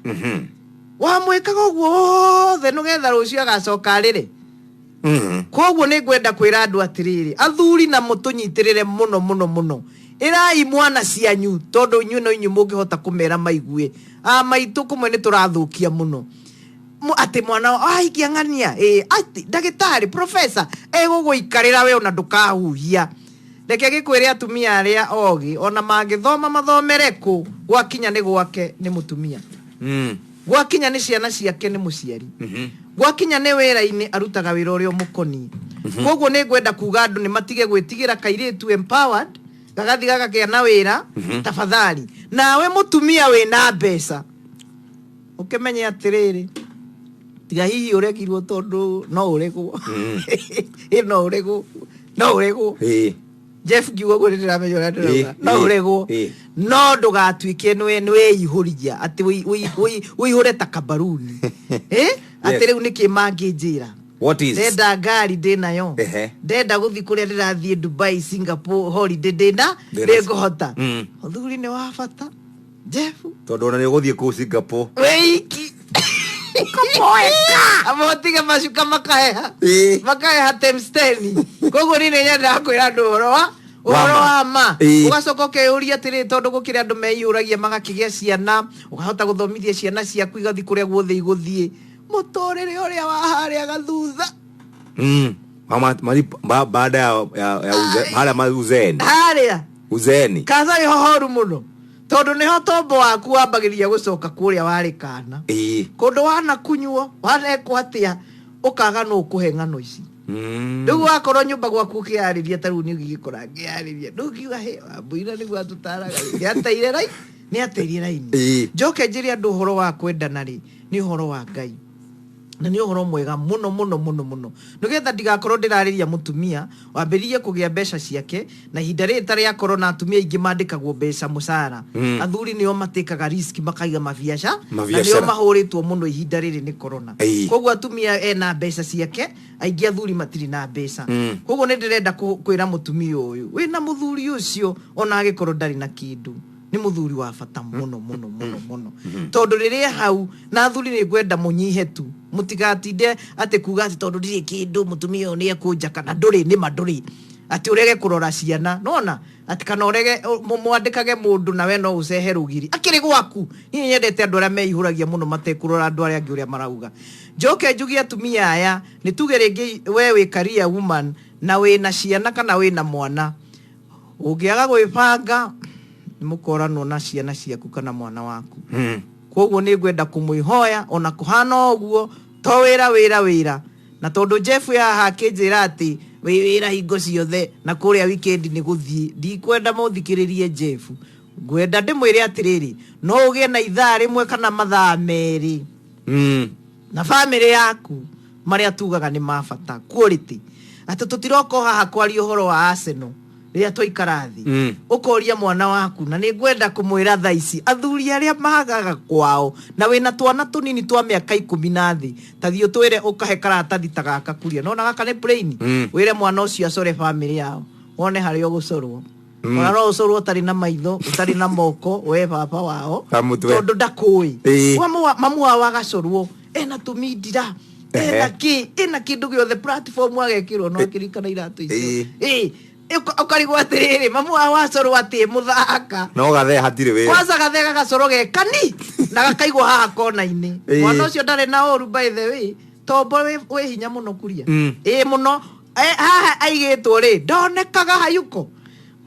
Wamwĩkaga ũguo wothe nĩgetha rũciũ agacoka arĩre. Koguo nĩ ngwenda kwĩra andũ atĩrĩrĩ, athuri na mũtũnyitĩrĩre mũno mũno mũno, ĩrai mwana cianyu, tondũ inyuĩ no inyuĩ mũngĩhota kũmera maigue. A maitũ kũmwe nĩ tũrathũkia mũno. Atĩ mwana wahikia ng'ania, ĩ atĩ ndagĩtarĩ professor egũgũikarĩra we ona ndũkahuhia. Reke gĩkwĩre atumia arĩa ogĩ ona mangĩthoma mathomere kũ, gwakinya nĩ gwake nĩ mũtumia. Gwakinya nĩ ciana ciake nĩ mũciari. Gwakinya nĩ wĩra-inĩ arutaga wĩra ũrĩa ũmũkoniĩ. Koguo nĩ ngwenda kuga andũ nĩ matige gwĩtigĩra kairĩtu empowered, gagathi gagakĩa na wĩra. Tafadhali nawe mũtumia wĩna mbeca ũkĩmenye atĩrĩrĩ, tiga hihi ũregirwo, tondũ no ũregwo. Ĩ no ũregwo, no ũregwo. Jeff, ngiuga ũguo nĩ ndĩramenya ũrĩa ndĩrauga. No ũregwo, no ndũgatuĩke nĩ wĩihũria atĩ wĩihũre ta kabaruni. Ĩ atĩ rĩu nĩkĩ mangĩnjĩra? What is? Ndenda ngari ndĩnayo. Ndenda gũthiĩ kũrĩa ndĩrathiĩ, Dubai, Singapore holiday, ndĩna nĩngũhota. Ũthuri nĩ wa bata, Jeff. Tondũ ona nĩ ũgũthiĩ kũu Singapore wĩiki amotige macuka makaheha, makaheha times 10. Koguo niĩ nĩ nyendaga kwĩra andũ ũhoro wa ũhoro ma. Wa ma. Ũgacoka ũkeyũria atĩrĩrĩ, tondũ gũkĩrĩ andũ meiyũragia magakĩgĩa ciana, ũkahota gũthomithia ciana ciaku igathiĩ kũrĩa guothe igũthiĩ, mũtũrĩre ũrĩa wa harĩa gathutha. Baada ya harĩa ma uzeeni. Harĩa uzeeni. Kaza nĩ hohoru mũno, tondũ nĩho tombo waku wambagĩrĩria gũcoka kũrĩa warĩ kana kũndũ wanakunywo, wanekwo atĩa, ũkaga nũ ũkũhe ng'ano ici. Rĩu wakorwo nyũmba gwaku ũkĩyarĩria ta rĩu nĩ ũgĩgĩkora ngĩyarĩria, ndũngiuga hĩ wambũira nĩguo atũtaraga rĩ, nĩateire rai nĩateire raini. Njoke njĩre andũ ũhoro wa kwendana rĩ, nĩ ũhoro wa Ngai na nĩ ũhoro mwega mũno mũno mũno mũno, nĩgetha ndigakorwo ndĩrarĩria mũtumia wambĩrĩrie kũgĩa mbeca ciake na ihinda rĩrĩ ta rĩa korona. Atumia aingĩ mandĩkagwo mbeca mũcara. Athuri nĩo matĩkaga risk makaiga mabiaca na nĩo Mabiacara. Mahũrĩtwo mũno ihinda rĩrĩ nĩ korona. Koguo atumia ena mbeca ciake aingĩ, athuri matirĩ na mbeca. Koguo nĩ ndĩrenda kwĩra mũtumia ũyũ wĩna mũthuri ũcio, ona angĩkorwo ndarĩ na kĩndũ, nĩ mũthuri wa bata mũno mũno mũno mũno, tondũ rĩrĩa hau na athuri nĩ ngwenda mũnyihe tu, mũtigatinde atĩ kuga atĩ tondũ ndirĩ kĩndũ mũtumia ũyũ nĩ ekũnja, kana ndũrĩ nĩma ndũrĩ atĩ ũrege kũrora ciana nona atĩ kana ũrege mwandĩkage mũndũ na we no ũcehe rũgiri akĩrĩ gwaku. Niĩ nyendete andũ arĩa meihũragia mũno matekũrora andũ arĩa angĩ ũrĩa marauga. Njoke njugie atumia aya, nĩ tuge rĩngĩ we wĩ career woman na wĩna ciana kana wĩna mwana, ũngĩaga gwĩbanga nĩ mũkoranwo na ciana ciaku kana mwana waku. Koguo nĩ ngwenda kũmwĩhoya ona kũhana ũguo, to wĩra wĩra wĩra, na tondũ Jeff haha akĩnjĩra atĩ wĩ wĩra hingo ciothe na kũrĩa weekend nĩ gũthiĩ, ndikwenda mũthikĩrĩrie Jeff. Ngwenda ndĩmwĩre atĩrĩrĩ, no ũgĩe na ithaa rĩmwe kana mathaa 2 na bamĩrĩ yaku, marĩa tugaga nĩ ma bata, quality, atĩ tũtiroka o haha kwaria ũhoro wa Arsenal rĩrĩa twaikara thĩ. Ũkoria mwana waku, na nĩ ngwenda kũmwĩra thaa ici athuri arĩa magaga kwao na wĩna twana tũnini twa mĩaka 10 na thĩ, ta thiĩ ũtwĩre ũkahe karatathi ta gaka kuria nona gaka nĩ plain. Wĩre mwana ũcio acore bamĩrĩ yao, wone harĩa ũgũcorwo. Ona no ũcorwo ũtarĩ na maitho, ũtarĩ na moko, we baba wao. Ta mũtwe. Tondũ ndakũĩ. Mamu wao agacorwo ena tũmindira, ena kĩ, ena kĩndũ gĩothe, platform agekĩrwo no akĩririkana iratũ icio. Ũkarigwo atĩrĩrĩ, mamu wao acorwo atĩ mũthaka. No gathee hatirĩ wĩra. Kwanza gathee gagacorwo gekani na gakaigwo haha kona-inĩ. Mwana ũcio ndarĩ na ũru, by the way, tombo wĩ hinya mũno kuria. Ĩ mũno. Haha aigĩtwo rĩ, ndonekaga hayuko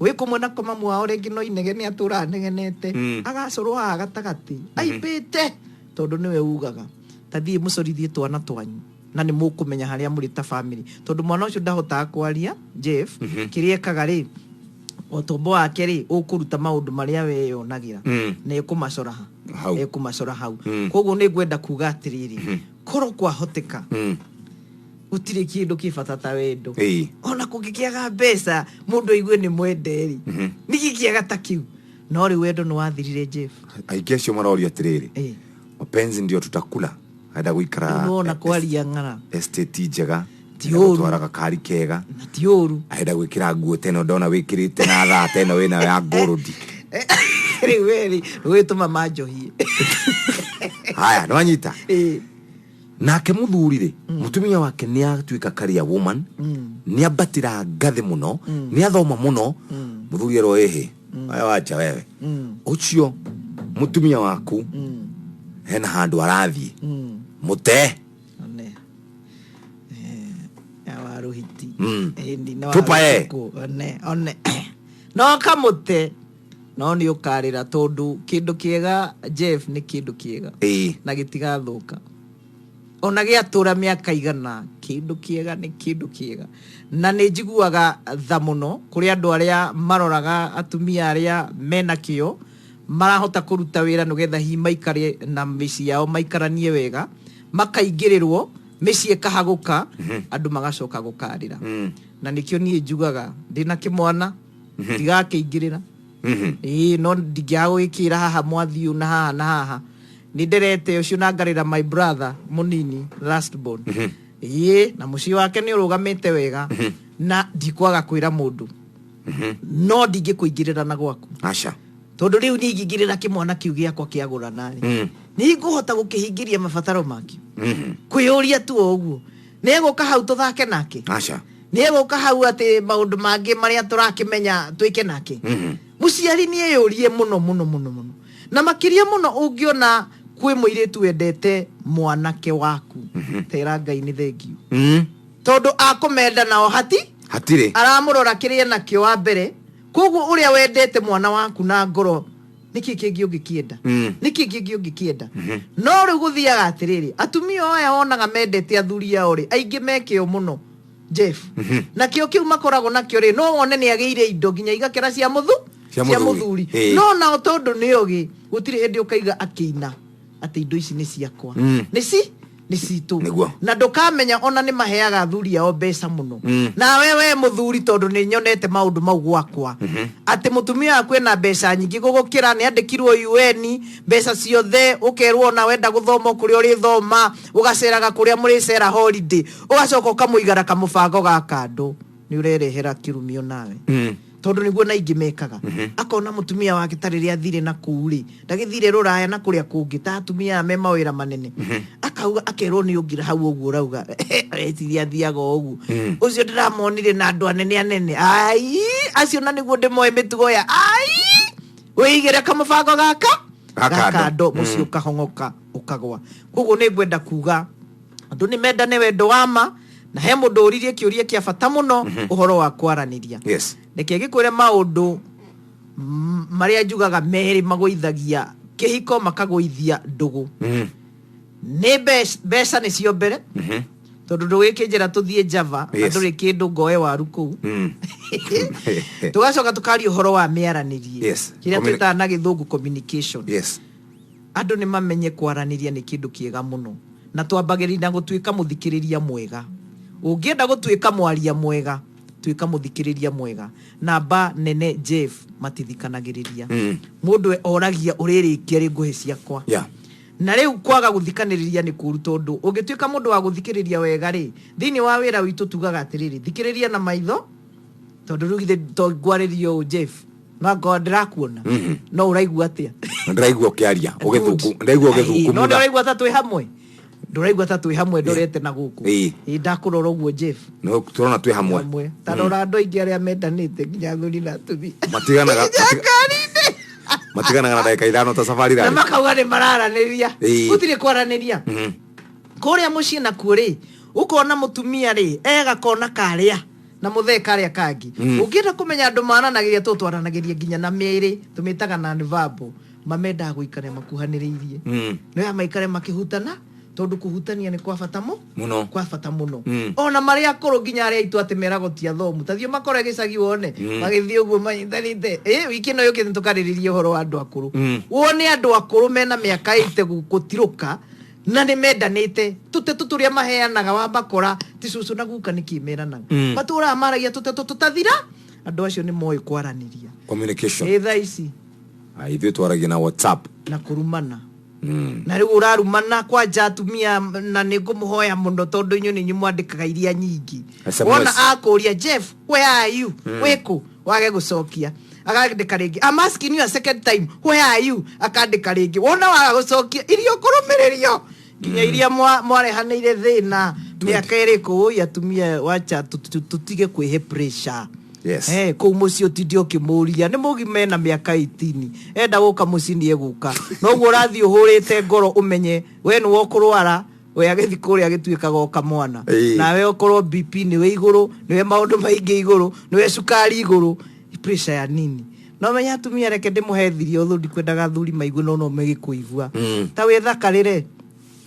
wĩ kũmwe nako mamu wao rĩngĩ no inegene atũraga negenete. Agacorwo haha gatagatĩ aimbĩte tondũ nĩwe ugaga. Ta thiĩ mũcorithie twana twanyu na nĩ mũkũmenya harĩa mũrĩ ta family, tondũ mwana ũcio ndahotaga kwaria. Jeff, kĩrĩa ekaga rĩ, o tombo wake rĩ, ũkũruta maũndũ marĩa weyonagĩra na ekũmacora ha. Hau. Ekũmacora hau. Koguo nĩ ngwenda kuga atĩrĩrĩ, korwo kwahoteka, gũtirĩ kĩndũ kĩ bata ta wendo. Ona kũngĩkĩaga mbeca, mũndũ aigue nĩ mwende rĩ, nĩkĩ kĩega ta kĩu? No rĩu wendo nĩ wathirire, Jeff. Aingĩ acio marorio atĩrĩrĩ, mapenzi ndio tutakula, enda gũikara Nĩwona kwaria ng'ara. Estate njega. Ti ũru. Gũtwara gakari kega. Na ti ũru. Arenda gwĩkĩra nguo teno ndona wĩkĩrĩte na thaa teno wĩnayo ya ngũrũndi. Rĩu werĩ ũgĩtũma manjohie. Haya, nĩwanyita? Ĩĩ. Nake mũthuri rĩ, mũtumia wake nĩ atuĩka career woman, nĩ ambatĩra ngathĩ mũno, nĩ athoma mũno. Mũthuri erwo, ĩhĩ, aya wacha wewe, ũcio mũtumia waku hena handũ arathiĩ mũte. One. Eh, ya wa ruhiti. Ĩni, na wa Tupa ye. rũtukũ. One, one. No kamũte no nĩ ũkarĩra tondũ kĩndũ kĩega, Jeff, nĩ kĩndũ kĩega na gĩtigathũka ona gĩatũra mĩaka igana. Kĩndũ kĩega nĩ kĩndũ kĩega, na nĩ njiguaga tha mũno kũrĩ andũ arĩa maroraga atumia arĩa mena kĩo marahota kũruta wĩra nĩgetha hihi maikare na mĩciĩ yao, maikaranie wega, makaingĩrĩrwo mĩciĩ ĩkahagũka, andũ magacoka gũkarĩra. Na nĩkĩo niĩ njugaga ndĩna kĩmwana ndigakĩingĩrĩra. Ĩĩ, no ndingĩaga gũgĩkĩra haha mwathiũ na haha na haha nĩ nderete ũcio na ngarĩra my brother mũnini, last born. Ĩĩ, na mũciĩ wake nĩ ũrũgamĩte wega na ndikwaga kwĩra mũndũ, no ndingĩkũingĩrĩra na gwaku. Aca. Tondũ rĩu niĩ ingĩingĩrĩra kĩmwana kĩu gĩakwa kĩagũrana rĩ, nĩ ngũhota gũkĩhingĩria mabataro makĩo? Kwĩyũria tu o ũguo, nĩ egũka hau tũthake nake? Aca. Nĩ egũka hau atĩ maũndũ mangĩ marĩa tũrakĩmenya twĩke nake? Mũciari nĩ eyũrie mũno mũno mũno mũno, na makĩria mũno ũngĩona kwĩ mũirĩtu wendete mwanake waku, tera Ngai nĩ thengiũ, tondũ akũmenda nao hati hatirĩ aramũrora kĩrĩa nakĩo wa mbere. Koguo ũrĩa wendete mwana waku na ngoro, nĩkĩ kĩngĩ ũngĩkĩenda? Nĩkĩ kĩngĩ ũngĩkĩenda? No rĩu gũthiaga atĩrĩrĩ, atumia o aya wonaga mendete athuri ao rĩ, aingĩ mekĩo mũno, Jeff, na kĩo kĩu makoragwo nakĩo rĩ, no wone nĩ agĩire indo nginya igakĩra cia mũthu Cia mũthuri. Mũthuri. No nao tondũ nĩ ogĩ, gũtirĩ hĩndĩ ũkaiga akĩina atĩ indo ici nĩ ciakwa, nĩ citũ. Na ndũkamenya ona nĩ maheaga athuri ao mbeca mũno. Nawe we mũthuri, tondũ nĩ nyonete maũndũ mau gwakwa, atĩ mũtumia waku ena mbeca nyingĩ gũgũkĩra, nĩ andĩkirwo UN, mbeca ciothe, ũkerwo ona wenda gũthoma o kũrĩa ũrĩthoma, ũgaceraga kũrĩa mũrĩcera holiday, ũgacoka ũkamũigara kamũbango ga kando, nĩ ũrerehera kĩrumio nawe. Tondũ nĩguo na ingĩ mekaga, akona mũtumia wake ta rĩrĩa athire na kũu rĩ, ndagĩthire rũraya na kũrĩa kũngĩ ta atumia aya me mawĩra manene, akauga akerwo nĩ ũngira hau ũguo ũrauga eciria athiaga o ũguo. Ũcio ndĩramonire na andũ anene anene ai acio, na nĩguo ndĩmoe mĩtugo ya ai wĩigĩre kamũbango gaka Ga kando. Gakando mũciĩ ũkahong'oka ũkagwa. Koguo nĩ ngwenda kuga andũ nĩ mendane wendo wa ma. Na he mũndũ ũririe kĩũria kĩa bata mũno, ũhoro wa kwaranĩria. Reke ngĩkwĩre maũndũ marĩa njugaga merĩ magũithagia kĩhiko, makagũithia ndũgũ. Nĩ mbeca nĩcio mbere, tondũ ndũgĩkĩnjĩra tũthiĩ Java na ndũrĩ kĩndũ ngoe waru kũu. Tũgacoka tũkaria ũhoro wa mĩaranĩrie, kĩrĩa twĩtaga na gĩthũngũ communication. Andũ nĩ mamenye kwaranĩria nĩ kĩndũ kĩega mũno, na twambagĩrĩria na gũtuĩka mũthikĩrĩria mwega. Ũngĩenda gũtuĩka mwaria mwega, tuĩka mũthikĩrĩria mwega. Namba nene, Jeff, matithikanagĩrĩria. Mũndũ oragia ũrĩrĩkia rĩ ngũhe ciakwa? Na rĩu kwaga gũthikanĩrĩria nĩ kũru, tondũ ũngĩtuĩka mũndũ wa gũthikĩrĩria wega rĩ, thĩinĩ wa wĩra witũ tugaga atĩrĩrĩ, thikĩrĩria na maitho, tondũ rĩu githĩ to ngwarĩrie ũũ, Jeff, no angorwo ndĩrakuona, no ũraigua atĩa? Ndĩraigua ũkĩaria ũgĩthũku, ndĩraigua Ai, no ũgĩthũkũmutha. ndũraigua ta twĩ hamwe? Ndũraigua ta twĩ hamwe ndorete na gũkũ? Ĩĩ. Ĩĩ, ndakũrora ũguo, Jeff. No tũrona twĩ hamwe. Hamwe. Ta rora andũ aingĩ arĩa mendanĩte, nginya athuri na atumia. Matiganaga Ngari-inĩ. Matiganaga na ndagĩka 5 ta safari Na rally. makauga nĩ mararanĩria. Gũtirĩ kwaranĩria kũrĩa mũciĩ. Nakuo rĩ, ũkona mũtumia rĩ egakona karĩa na mũthee karĩa kangĩ. Ũngĩenda kũmenya andũ maranagĩria, tũ twaranagĩria nginya na mĩĩrĩ, tũmĩtaga non-verbal. Mamendaga gũikara makuhanĩrĩirie. Nĩoya maikare makĩhutana, tondũ kũhutania nĩ kwa bata mu Mũno. kwa bata mũno. Ona marĩa akũrũ, nginya arĩa aitũ atĩ meragwo ti athomu, ta thiĩ makore gĩcagi wone magĩthiĩ ũguo manyitanĩte. Ĩ wiki ĩno yũkĩte tũkarĩrĩria ũhoro wa andũ akũrũ. Wone andũ akũrũ mena mĩaka ĩte gũtirũka na nĩ mendanĩte, tũteto tũrĩa maheanaga wa makora ti cũcũ na guka nĩkĩ meranaga. Matũraga maragia tũteto tũtathira. Andũ acio nĩ moĩ kwaranĩria. Communication. Ĩ thaa ici Ah, ithuĩ twaragia na WhatsApp na kũrumana. Na rĩu ũrarumana kwanja atumia, na nĩ ngũmũhoya mũno tondũ inyuĩ nĩ inyuĩ mwandĩkaga iria nyingĩ. SMS. Wona akũria, "Jeff, where are you?" Wĩkũ? Wage gũcokia, akandĩka rĩngĩ, "I'm asking you a second time, where are you?" Akandĩka rĩngĩ, wona waga gũcokia, iria ũkũrũmĩrĩrio nginya iria mwarehanĩire thĩna mĩaka ĩrĩkũ. Ũi atumia, wacha tũtige kwĩhe pressure. Eh, kũu mũciĩ ũtinde ũkĩmũria nĩ mũgima ena mĩaka 18, enda gũka mũciĩ nĩ egũka. Noguo ũrathiĩ ũhũrĩte ngoro, ũmenye we nĩwe ũkũrwara, we agĩthiĩ kũrĩa agĩtuĩkaga o kamwana. Nawe ũkorwo BP nĩwe igũrũ, nĩwe maũndũ maingĩ igũrũ, nĩwe cukari igũrũ, pressure ya nini. No menya atumia, reke ndĩmũhe thiri, ũthũ ndikwendaga athuri maigue, no no megĩkũigua. Ta wĩthakarĩre,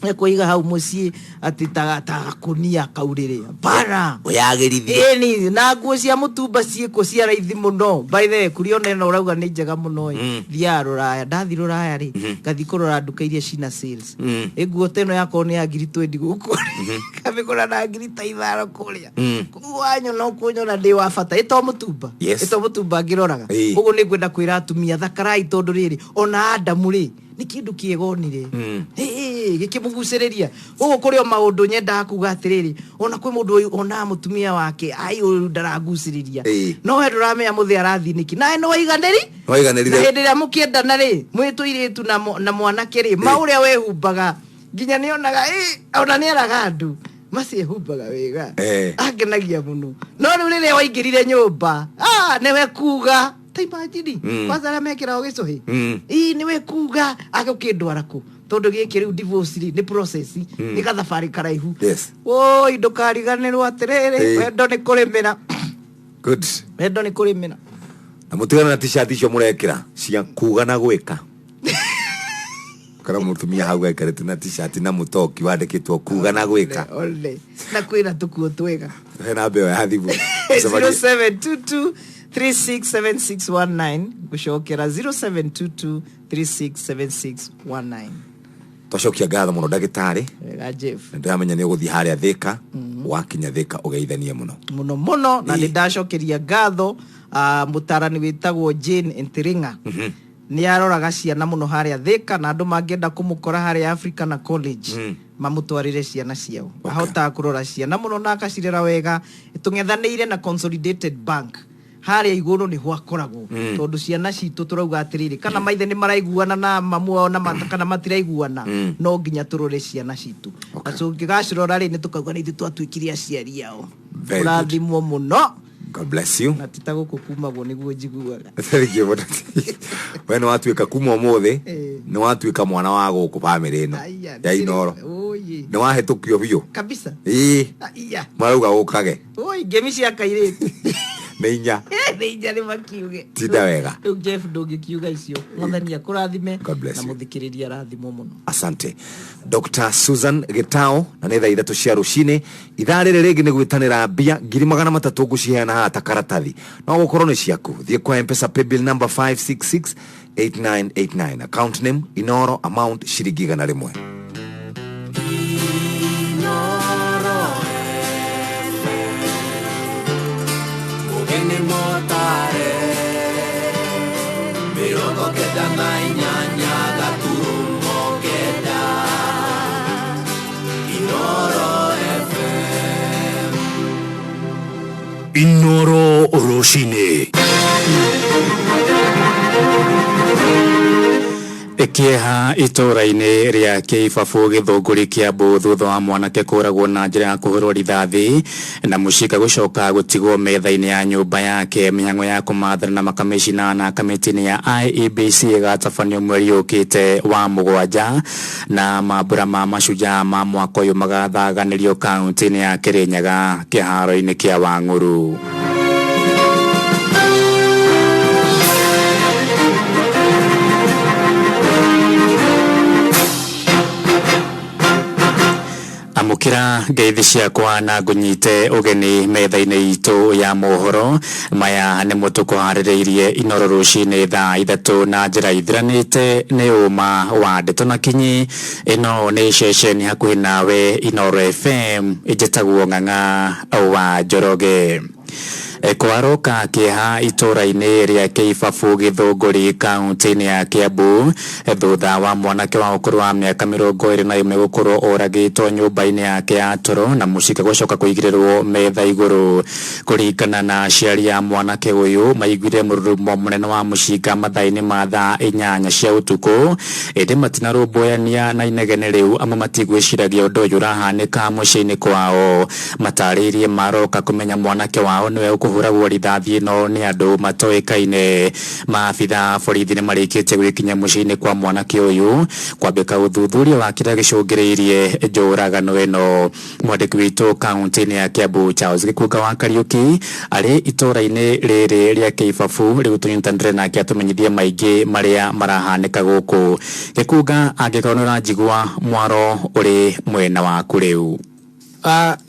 ekũiga hau mũciĩ atĩ ta gakũnia kaurĩrĩ bara. Ũyagĩrithie. Ĩni na nguo cia mũtumba ciĩkwo cia raithi mũno. By the way, kũrĩa ona ĩno ũrauga nĩ njega mũno ĩ, thiaga rũraya. Ndathiĩ rũraya rĩ, ngathiĩ kũrora nduka iria cina sales. Ĩ nguo ta ĩno yakorwo nĩ ya ngiri 20 gũkũ, ngamĩgũra na ngiri ta 5 kũrĩa. Koguo wanyona ũkũnyona ndĩ wa bata, ĩ to mũtumba. Ĩ to mũtumba ngĩroraga. Koguo nĩ ngwenda kwĩra atumia, thakarai, tondũ rĩrĩ ona Adamu rĩ, nĩ kĩndũ kĩega onire gĩkĩmũgucĩrĩria. Koguo kũrĩ o maũndũ nyendaga kuga atĩrĩrĩ, ona kwĩ mũndũ ũyũ onaga mũtumia wake, ai, ũyũ ndaragucĩrĩria. No we ndũramenya mũthĩ arathiĩ nĩkĩ, nawe nĩ waiganĩri. Waiganĩrire. Na hĩndĩ ĩrĩa mũkĩendana rĩ, mwĩ tũirĩtu na mwanake rĩ, ma ũrĩa wehumbaga nginya nĩonaga ona nĩeraga andũ maciehumbaga wega. Angenagia mũno. No rĩu rĩrĩa waingĩrire nyũmba, ah, nĩwe kuga ta imagine, kwanza arĩa mekĩragwo gĩcũhĩ. Ii nĩwe kuga agũkĩndwara kũ, tondũ gĩkĩ rĩu divorce rĩ, nĩ process, nĩ gathabarĩ karaihu. Woi, ndũkariganĩrwo atĩrĩrĩ, wendo nĩ kũrĩmĩra. Good. Wendo nĩ kũrĩmĩra. Na mũtigane na t-shirt icio mũrekĩra cia kuga na gwĩka. Kana mũtumia hau ekerete na t-shirt na mũtoki wandĩkĩtwo kuga na gwĩka. Ole na kwĩna tũkuo twega. He namba ĩyo ya thimũ. 0722 367619, gucokera 0722 367619. Twacokia ngatho mũno, ndagĩtarĩ. Wega, Jeff. Na ndĩramenya nĩ ũgũthiĩ harĩa Thĩka. Wakinya Thĩka ũgeithanie mũno. Mũno mũno, na nĩ ndacokeria ngatho mũtarani wĩtagwo Jane Ntiringa, nĩ aroraga ciana mũno harĩa Thĩka, na andũ mangĩenda kũmũkora harĩa Africa na College, mamũtwarĩre ciana ciao. Ahotaga kũrora ciana mũno na akacirera wega. Tũng'ethanĩire na Consolidated Bank harĩa igũrũ nĩho akoragwo, tondũ ciana citũ tũrauga atĩrĩrĩ, kana maithe nĩ maraiguana na mamu wao na kana matiraiguana, no nginya tũrore ciana citũ. Na tũngĩgacirora rĩ, nĩ tũkauga nĩ ithuĩ twatuĩkire aciari ao. Very good. Ũrathimwo mũno. God bless you. Na ti ta gũkũ kumagwo nĩguo njiguaga. Thank you mũno. We nĩ watuĩka kuma ũmũthĩ, nĩ watuĩka mwana wa gũkũ bamĩrĩ ĩno Aya, ya Inooro. Oye. Nĩ wahĩtũkio biũ. Kabisa. Ĩĩ. Aya. Marauga ũkage. Oi, ngemi cia kairĩtu. Nĩ inya. Nĩ inya, nĩ makiuge. Tinda wega. Rĩu Jeff, ndũngĩkiuga icio. Mwathani akũrathime. God bless Na you. mũthikĩrĩria arathimwo mũno. Asante, Dr Susan Gĩtao. Na nĩ thaa 3 cia rũcinĩ. Ithaa rĩrĩ rĩngĩ nĩ gwĩtanĩra mbia 300,000 ngũciheana haha ta karatathi, no gũkorwo nĩ ciaku. Thiĩ kwa Mpesa, paybill number 566 8989, account name Inoro, amount ciringi 100. Mũgeni motare 98.9 Inoro FM. Inoro Rũcinĩ. Kĩeha itũũra-inĩ rĩa Kĩibabu, Gĩthũngũri, Kĩambu, thutha wa mwanake kũragwo na njĩra ya kũhũrwo rithathi na mũcinga gũcoka gũtigwo metha-inĩ ya nyũmba yake. Mĩhang'o ya kũmathana na makamĩcina na kamĩtĩ-inĩ ya IEBC ĩgatabanio mweri ũkĩte wa mũgwanja, na mambura ma mashujaa ma mwaka ũyũ magathaganĩrio kaunti-inĩ ya Kĩrĩnyaga kĩharo-inĩ kĩa Wang'ũrũ. Amũkĩra ngeithi ciakwa na ngũnyite ũgeni metha-inĩ itũ ya mohoro. Maya nĩmo tũkũharĩrĩirie Inoro rũcinĩ thaa 3 na njĩra ithiranĩte nĩ ũma wa ndeto na kinyi. Ĩno nĩ ceceni hakuhĩ nawe, Inoro FM. Njĩtagwo Ng'ang'a wa Njoroge. Kwaroka kĩeha itũũra-inĩ rĩa Kĩibabu Gĩthũngũri kaunti-inĩ ya Kiambu thutha wa mwanake wa ũkũrũ wa mĩaka 21 gũkorwo oragĩtwo nyũmba-inĩ yake ya toro na mũcinga gũcoka kũigĩrĩrwo metha igũrũ. Kũringana na aciari a mwanake ũyũ, maiguire mũrurumo mũnene wa mũcinga mathaa-inĩ ma thaa 8 cia ũtukũ, ĩndĩ matinarũmbũyania na inegene rĩu amu matigwĩciragia ũndũ ũyũ ũrahanĩka mũciĩ-inĩ kwao. Matarĩirie maroka kũmenya mwanake wao nĩwe ũkũhũragwo rithathi ĩno nĩ andũ matoĩkaine. Maabitha a borithi nĩ marĩkĩtie gwĩkinya mũciĩ-inĩ kwa mwanake ũyũ kwambĩka ũthuthuria wa kĩrĩa gĩcũngĩrĩirie njũragano ĩno. Mwandĩki witũ kaunti-inĩ ya Kiambu Charles Gĩkunga wa Kariũki arĩ itũũra-inĩ rĩrĩ rĩa Kĩibabu rĩu tũnyitanĩre nake atũmenyithie maingĩ marĩa marahanĩka gũkũ. Gĩkunga, angĩkorwo nĩ ũranjigua, mwaro ũrĩ mwena waku rĩu.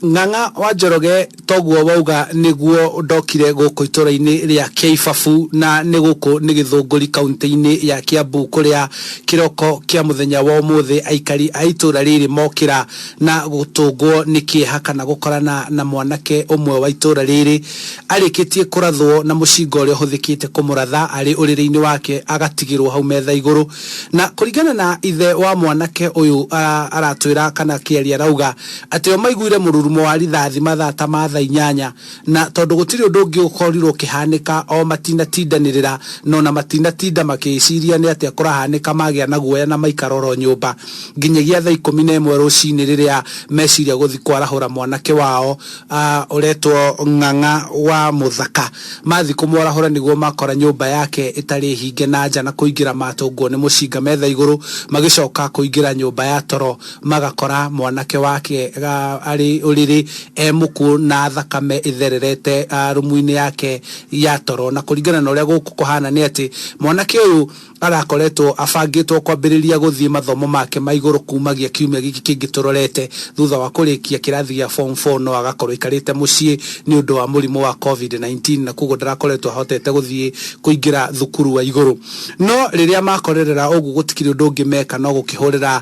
Ng'ang'a wa Njoroge, toguo wauga nĩguo ndokire gũkũ itũra-inĩ rĩa Kĩibabu, na nĩ gũkũ nĩ Gĩthũngũri kaunti-inĩ ya Kiambu, kũrĩa kĩroko kĩa mũthenya wa ũmũthĩ aikari a itũra rĩrĩ mokĩra na gũtũngwo nĩ kĩeha kana gũkorana na mwanake ũmwe wa itũra rĩrĩ arĩkĩtie kũrathwo na mũcinga ũrĩa ũhũthĩkĩte kũmũratha arĩ ũrĩrĩ-inĩ wake agatigĩrwo hau metha igũrũ. Na kũringana na ithe wa mwanake ũyũ, aratwĩra kana kĩaria arauga atĩ o maiguire mũrurumo wa rithathi mathaa ta ma thaa 8, na tondũ gũtirĩ ũndũ ũngĩ ũkorirwo ũkĩhanĩka o matinatindanĩrĩra na ona matinatinda makĩciria nĩ atĩa kũrahanĩka, magĩa na guoya na maikara oro nyũmba nginyagia thaa 11 rũcinĩ rĩrĩa meciria gũthiĩ kwarahũra mwanake wao ũretwo Ng'ang'a wa Mũthaka. Mathiĩ kũmwarahũra nĩguo makora nyũmba yake ĩtarĩ hinge na nja, na kũingĩra matũngwo nĩ mũcinga metha igũrũ. Magĩcoka kũingĩra nyũmba ya toro magakora mwanake wake arĩ ũrĩrĩ e mũkuũ na thakame ĩthererete rumu-inĩ yake ya toro. Na kũringana na ũrĩa gũkũ kũhana nĩ atĩ mwanake ũyũ arakoretwo abangĩtwo kwambĩrĩria gũthiĩ mathomo make ma igũrũ kumagia kiumia gĩkĩ kĩngĩ tũrorete thutha wa kũrĩkia kĩrathi gĩa form 4, no agakorwo aikarĩte mũciĩ nĩ ũndũ wa mũrimũ wa COVID-19, na koguo ndarakoretwo ahotete gũthiĩ kũingĩra thukuru wa igũrũ. No rĩrĩa makorerera ũguo gũtikĩrĩ ũndũ ũngĩ meka no gũkĩhũrĩra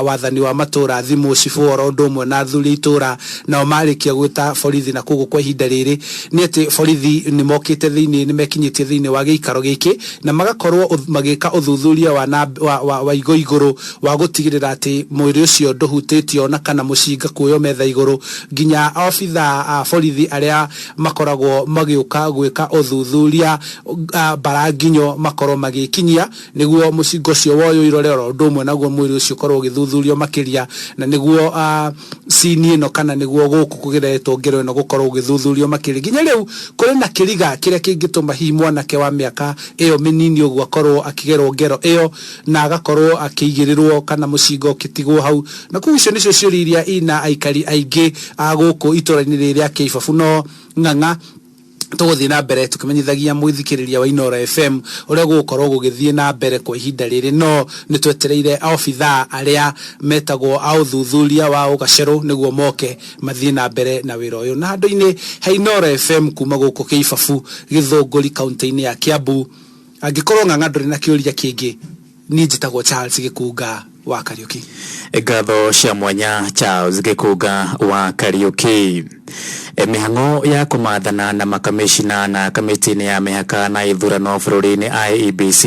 wathani wa matũra thimũ, cibũ oro ũndũ ũmwe na athuri a itũra, nao marĩkia gwĩta borithi. Na koguo kwa ihinda rĩrĩ nĩ atĩ borithi nĩ mokĩte thĩinĩ, nĩ mekinyĩtie thĩinĩ wa gĩikaro gĩkĩ na magakorwo magĩka ũthuthuria wa, na, wa, wa, wa igo igũrũ wa gũtigĩrĩra atĩ mwĩrĩ ũcio ndũhutĩtio na kana mũcinga kuoywo metha igũrũ nginya obitha a borithi arĩa makoragwo magĩũka gwĩka ũthuthuria baranginyo makorwo magĩkinyia nĩguo mũcinga ũcio woywo irore oro ũndũ ũmwe naguo mwĩrĩ ũcio ũkorwo ũgĩthuthurio makĩria, na nĩguo cini ĩno kana nĩguo gũkũ kũgeretwo ngero ĩno gũkorwo gũgĩthuthurio makĩria. Nginya rĩu kũrĩ na kĩriga kĩrĩa kĩngĩtũma hihi mwanake wa mĩaka ĩyo mĩnini ũguo akorwo akĩgerwo ngero ĩyo na agakorwo akĩigĩrĩrwo kana mũcinga ũkĩtigwo hau. Na koguo icio nĩcio ciũria iria ina aikari aingĩ a gũkũ itũra-inĩ rĩrĩ rĩa Kĩibabu. No Ng'ang'a, tũgũthiĩ na mbere tũkĩmenyithagia mũthikĩrĩria wa Inooro FM ũrĩa gũgũkorwo gũgĩthiĩ na mbere kwa ihinda rĩrĩ, no nĩ twetereire obithaa arĩa metagwo a ũthuthuria wa ũgacerũ nĩguo moke mathiĩ na mbere na wĩra ũyũ. Na handũ-inĩ ha Inooro FM kuma gũkũ Kĩibabu Gĩthũngũri kaunti-inĩ ya Kiambu, angĩkorwo Ng'ang'a ndũrĩ na kĩũria kĩngĩ, niĩ njĩtagwo Charles Gĩkunga wa Kariũki. Ngatho cia mwanya Charles Gĩkunga wa Kariũki. Mĩhang'o ya kũmathana na makamĩcina na kamĩtĩ-inĩ ya mĩhaka na ithurano bũrũri-inĩ IEBC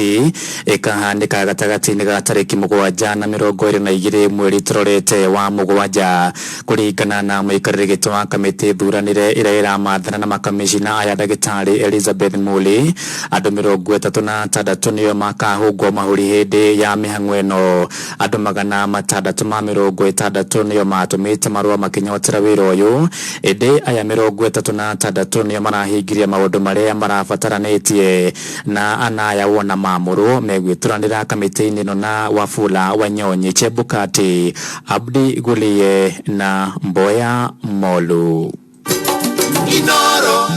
ĩkahanĩka gatagatĩ-inĩ ga tarĩki 7 na 22 mweri tũrorete wa 7, kũringana na mũikarĩri gĩtĩ wa kamĩtĩ thuranĩre ĩrĩa ĩramathana na makamĩcina aya ndagĩtarĩ Elizabeth Muli. Andũ 36 nĩo makahũngwo mahũri hĩndĩ ya mĩhang'o ĩno. Andũ 660 nĩo matũmĩte marũa makĩnyotera wĩra ũyũ, ĩndĩ aya 36 nĩo marahingirie maũndũ marĩa marabataranĩtie, na anaya wona mamũrwo megwĩturanĩra kamĩtĩ-inĩ ĩno na Wafula Wanyonyi Chebukati, Abdi Gulie na Mboya Molu.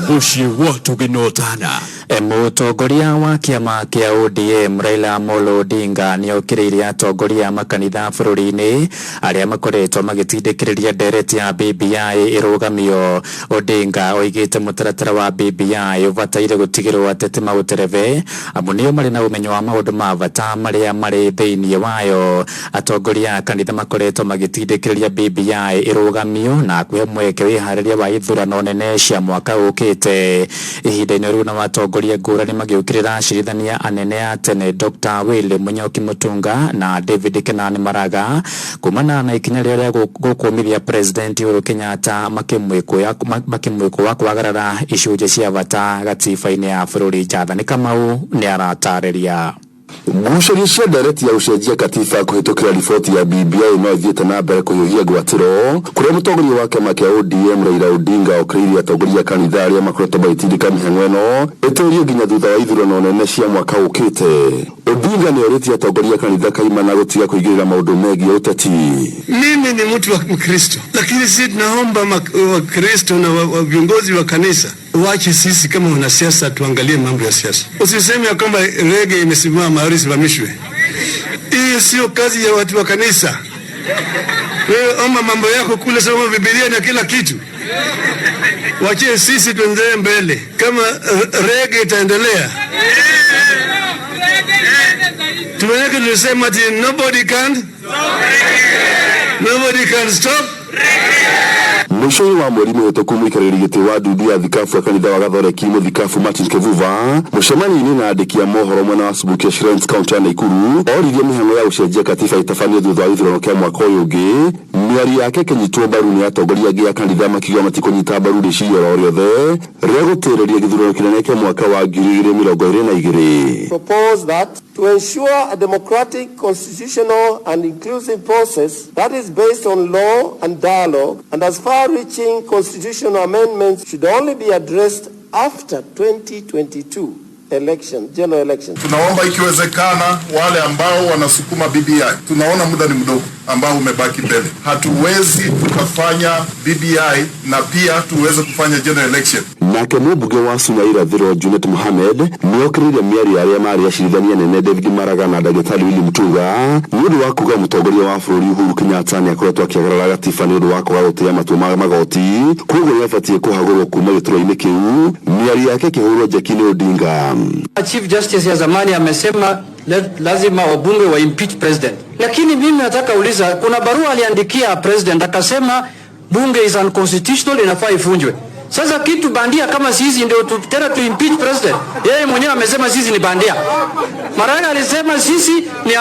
Mũciĩ wa Tũgĩnotana. Mũtongoria wa kĩama kĩa ODM Raila Amolo Odinga nĩokĩrĩire atongoria a makanitha bũrũri-inĩ arĩa makoretwo magĩtindĩkĩrĩria ndereti ya BBI ĩrũgamio. Odinga oigĩte mũtaratara wa BBI ũbataire gũtigĩrwo ateti maũterebe amu nĩo marĩ na ũmenyo wa maũndũ ma bata marĩa marĩ thĩinĩ wayo. Atongoria a kanitha makoretwo magĩtindĩkĩrĩria BBI ĩrũgamio na kũhe mweke wĩharĩria wa ithurano nene cia mwaka ũkĩte. Ihinda-inĩ rĩu nao atongoria ngũrani magĩũkĩrĩra acirithania anene a tene Dr. Willy Munyoki Mutunga na David Kenani Maraga kumana na ikinya rĩo rĩa gũkũmithia President Uhuru Kenyatta makĩmwĩkũa kwagarara icunjĩ cia bata gatiba-inĩ ya bũrũri. Jathani Kamau nĩaratarĩria. Ngucanio cia ndereti ya gũcenjia katiba kũhĩtũkĩra riboti ya BBI no ithiĩte na mbere kũhiũhia ngwatĩro kũrĩa mũtongoria wa kĩama kĩa ODM Raila Odinga okĩrĩirie atongoria a kanitha arĩa makoretwo magĩtindĩka mĩhang'o ĩno ĩtĩrio nginya thutha wa ithurano nene cia mwaka ũkĩte. Odinga nĩ orĩtie atongoria a kanitha kaimana gũtiga kũingĩrĩra maũndũ megiĩ ũteti. Mimi ni mtu wa Mkristo, lakini sisi tunaomba Wakristo na viongozi wa kanisa wache sisi kama wanasiasa tuangalie mambo ya siasa. Usiseme ya kwamba rege imesimama mahali isimamishwe. Hiyo sio kazi ya watu wa kanisa. Wewe omba mambo yako kule, soma Biblia na kila kitu. Wachie sisi tuendelee mbele. Kama rege itaendelea, tumeneke tulisema ati nobody can stop. Mũico-inĩ wa mweri mũhĩtũku mũikarĩri gĩtĩ wa ndundu ya thikabu ya kanitha wa Gathoreki mũthikabu Martin Kivuva mũcemanio-inĩ na andĩki a mohoro mwena wa Subukia Shrines kaunti ya Naikuru oririe mĩhang'o ya gũcenjia katiba ĩtabanio thutha wa gĩthurano kĩa mwaka ũyũ ũngĩ. Mĩario yake ĩkĩnyitwo mbaru nĩ atongoria angĩ a kanitha makiuga matikũnyita mbaru rĩciria oro rĩothe rĩa gũtĩrĩria gĩthurano kĩnene kĩa mwaka wa 2022. Propose that to ensure a democratic, constitutional and inclusive process that is based on law and dialogue and as far-reaching constitutional amendments should only be addressed after 2022 election, general election. Tunaomba ikiwezekana wale ambao wanasukuma BBI, tunaona muda ni mdogo ambao umebaki mbele. Hatuwezi tukafanya BBI na pia tuweze kufanya general election. Nake mũmbunge wa Suna Irathĩro Junet Mohamed nĩokĩrĩire mĩario ya arĩa marĩ acirithania anene David Maraga na ndagĩtarĩ Willy Mutunga nĩ ũndũ wa kuga mũtongoria wa bũrũri Uhuru Kenyatta nĩakoretwo akĩagarara gatiba nĩ ũndũ wa kwaga gũtĩĩa matua ma magoti, koguo nĩabatiĩ kũhagũrwo kuma gĩturwa-inĩ kĩu. Mĩario yake ĩkĩhũrwo njeki nĩ Odinga. Chief Justice ya zamani amesema lazima wabunge wa impeach president, lakini mimi nataka uliza, kuna barua aliandikia president akasema bunge is unconstitutional, inafaa ifunjwe. Sasa kitu bandia kama sisi ndio tena tu impeach president? Yeye mwenyewe amesema sisi ni bandia. Maraga alisema sisi ni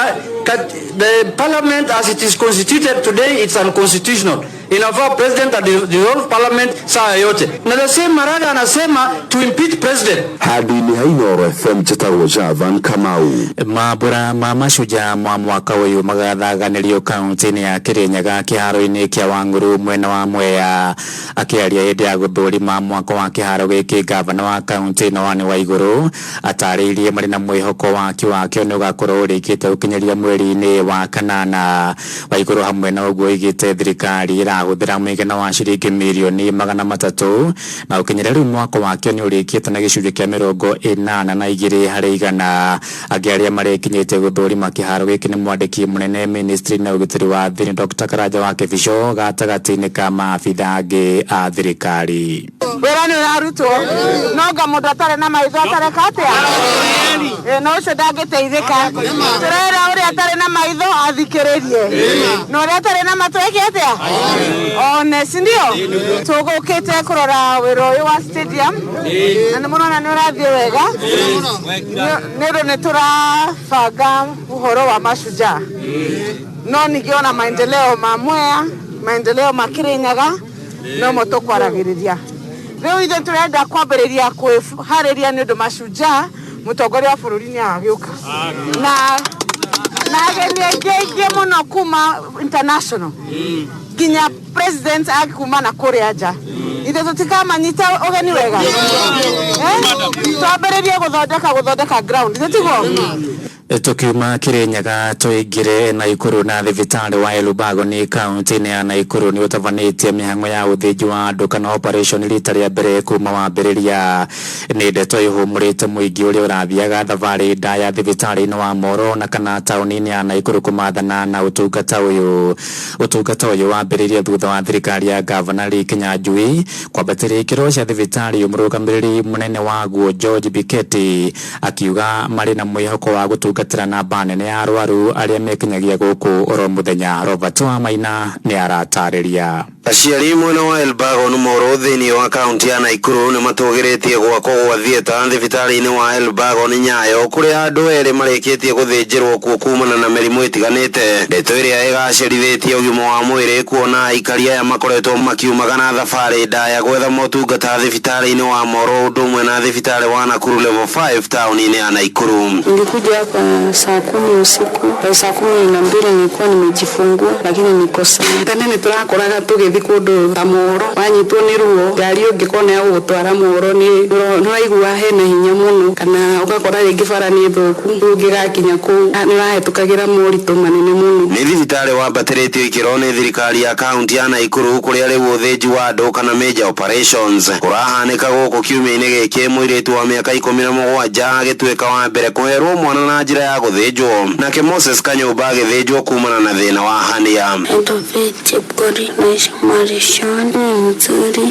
the parliament as it is constituted today, it's unconstitutional. Inafaa president dissolve parliament saa yote. Na the same Maraga anasema to impeach president. Handũ-inĩ ha Inooro FM njĩtagwo Javan Kamau. Mambura ma mashujaa ma mwaka ũyũ magathaganĩrio kaunti-inĩ ya Kirinyaga kĩharo-inĩ kĩa Wang'ũrũ mwena wa Mwea. Akĩaria hĩndĩ ya gũthũrima mwako wa kĩharo gĩkĩ, gavana wa kaunti ĩno Anne Waigũrũ atarĩirie marĩ na mwĩhoko waki wakĩo nĩ ũgakorwo ũrĩkĩte gũkinyĩria mweri-inĩ wa kanana. Waigũrũ hamwe na ũguo oigĩte thirikari ĩrahũthĩra mũigana wa ciringi mirioni 300 na ũkinyĩria rĩu mwako wakĩo nĩ ũrĩkĩte na gĩcunjĩ kĩa 82 harĩ igana. Angĩ arĩa marekinyĩte gũthũrima kĩharo gĩkĩ nĩ mwandĩki mũnene ministry na ũgitĩri wa thĩinĩ Dr. Karanja wa Kĩbico gatagatĩ-inĩ ka maabitha angĩ a thirikari. Wĩra nĩ ũrarutwo no nga mũndũ atarĩ na maitho atareka atĩa? No ũcio ndangĩteithĩka. Tũrera ũrĩa atarĩ na maitho athikĩrĩrie na ũrĩa atarĩ na matũ eke atĩa? One, si ndio? Tũgũkĩte kũrora wĩra ũyũ wa stadium na nĩ mũrona nĩ ũrathiĩ wega nĩ ũndũ nĩ tũrabanga ũhoro wa mashujaa no ningĩ ona maendeleo ma Mwea, maendeleo ma Kirinyaga no mo tũkwaragĩrĩria. Rĩu ithuĩ tũrenda kwambĩrĩria kwĩharĩria nĩ ũndũ mashujaa mũtongoria wa bũrũri nĩ agagĩũka na ageni aingĩ aingĩ mũno kuma international nginya president akuma na kũrĩa nja. Ithuĩ tũtikamanyita ũgeni wega, twambĩrĩrie gũthondeka ground, ithuĩ tiguo? Tukiuma Kirinyaga tuingire Naikuru na thibitari wa Elubagoni kaunti-inĩ ya Naikuru nĩ ũtabanĩtie mĩhang'o ya ũthĩnji wa andũ kana operation rita rĩa mbere kuma wambĩrĩria. Nĩ ndeto ihũmũrĩte mũingĩ ũrĩa ũrathiaga thabarĩ ndaya thibitarĩ-inĩ wa Moro na kana taũni-inĩ ya Naikuru kũmathana na ũtungata ũyũ. Ũtungata ũyũ wambĩrĩirie thutha wa thirikari ya Gavana Lee Kinyanjui kwambatĩria ikĩro cia thibitarĩ. Mũrũgamĩrĩri mũnene waguo George Biketi akiuga marĩ na mwĩhoko wa gũtungatĩra namba nene ya arwaru arĩa mekinyagia gũkũ oro mũthenya. Robert Wamaina nĩ aratarĩria. Aciari mwena wa Elbagon Moro thĩinĩ wa kaunti ya Naikuru nĩ matũgĩrĩtie gwakwo gwa thieta thibitarĩ-inĩ wa Elbagon Nyayo kũrĩa andũ erĩ marĩkĩtie gũthĩnjĩrwo kuo kumana na mĩrimũ ĩtiganĩte. Ndeto ĩrĩa ĩgacĩrithĩtie ũgima wa mwĩrĩ kuona aikari aya makoretwo makiumaga na thabarĩ ndaya gwetha motungata thibitarĩ-inĩ wa Moro ũndũ ũmwe na thibitarĩ wa Nakuru Level 5 taũni-inĩ ya Naikuru. Nilikuja hapa saa 10 usiku, saa 12 nilikuwa nimejifungua, lakini niko sawa. Tene nĩ tũrakoraga tũgĩthiĩ kũndũ ta Moro, wanyitwo nĩ ruo ngari ũngĩkona ya gũgũtwara Moro nĩ ũraigua hena hinya mũno, kana ũgakora rĩngĩ bara nĩ thũku, rĩu ũngĩgakinya kũu nĩ ũrahĩtũkagĩra moritũ manene mũno. Nĩ thibitarĩ wambatĩrĩtio ikĩro nĩ thirikari ya kaunti ya Naikuru kũrĩa rĩu ũthĩnji wa andũ kana major operations kũrahanĩka gũkũ kiumia-inĩ gĩkĩ. Mũirĩtu wa mĩaka 17 agĩtuĩka wa mbere kũherwo mwana na njĩra ya gũthĩnjwo, nake Moses Kanyũmba agĩthĩnjwo kumana na thĩna wa hernia.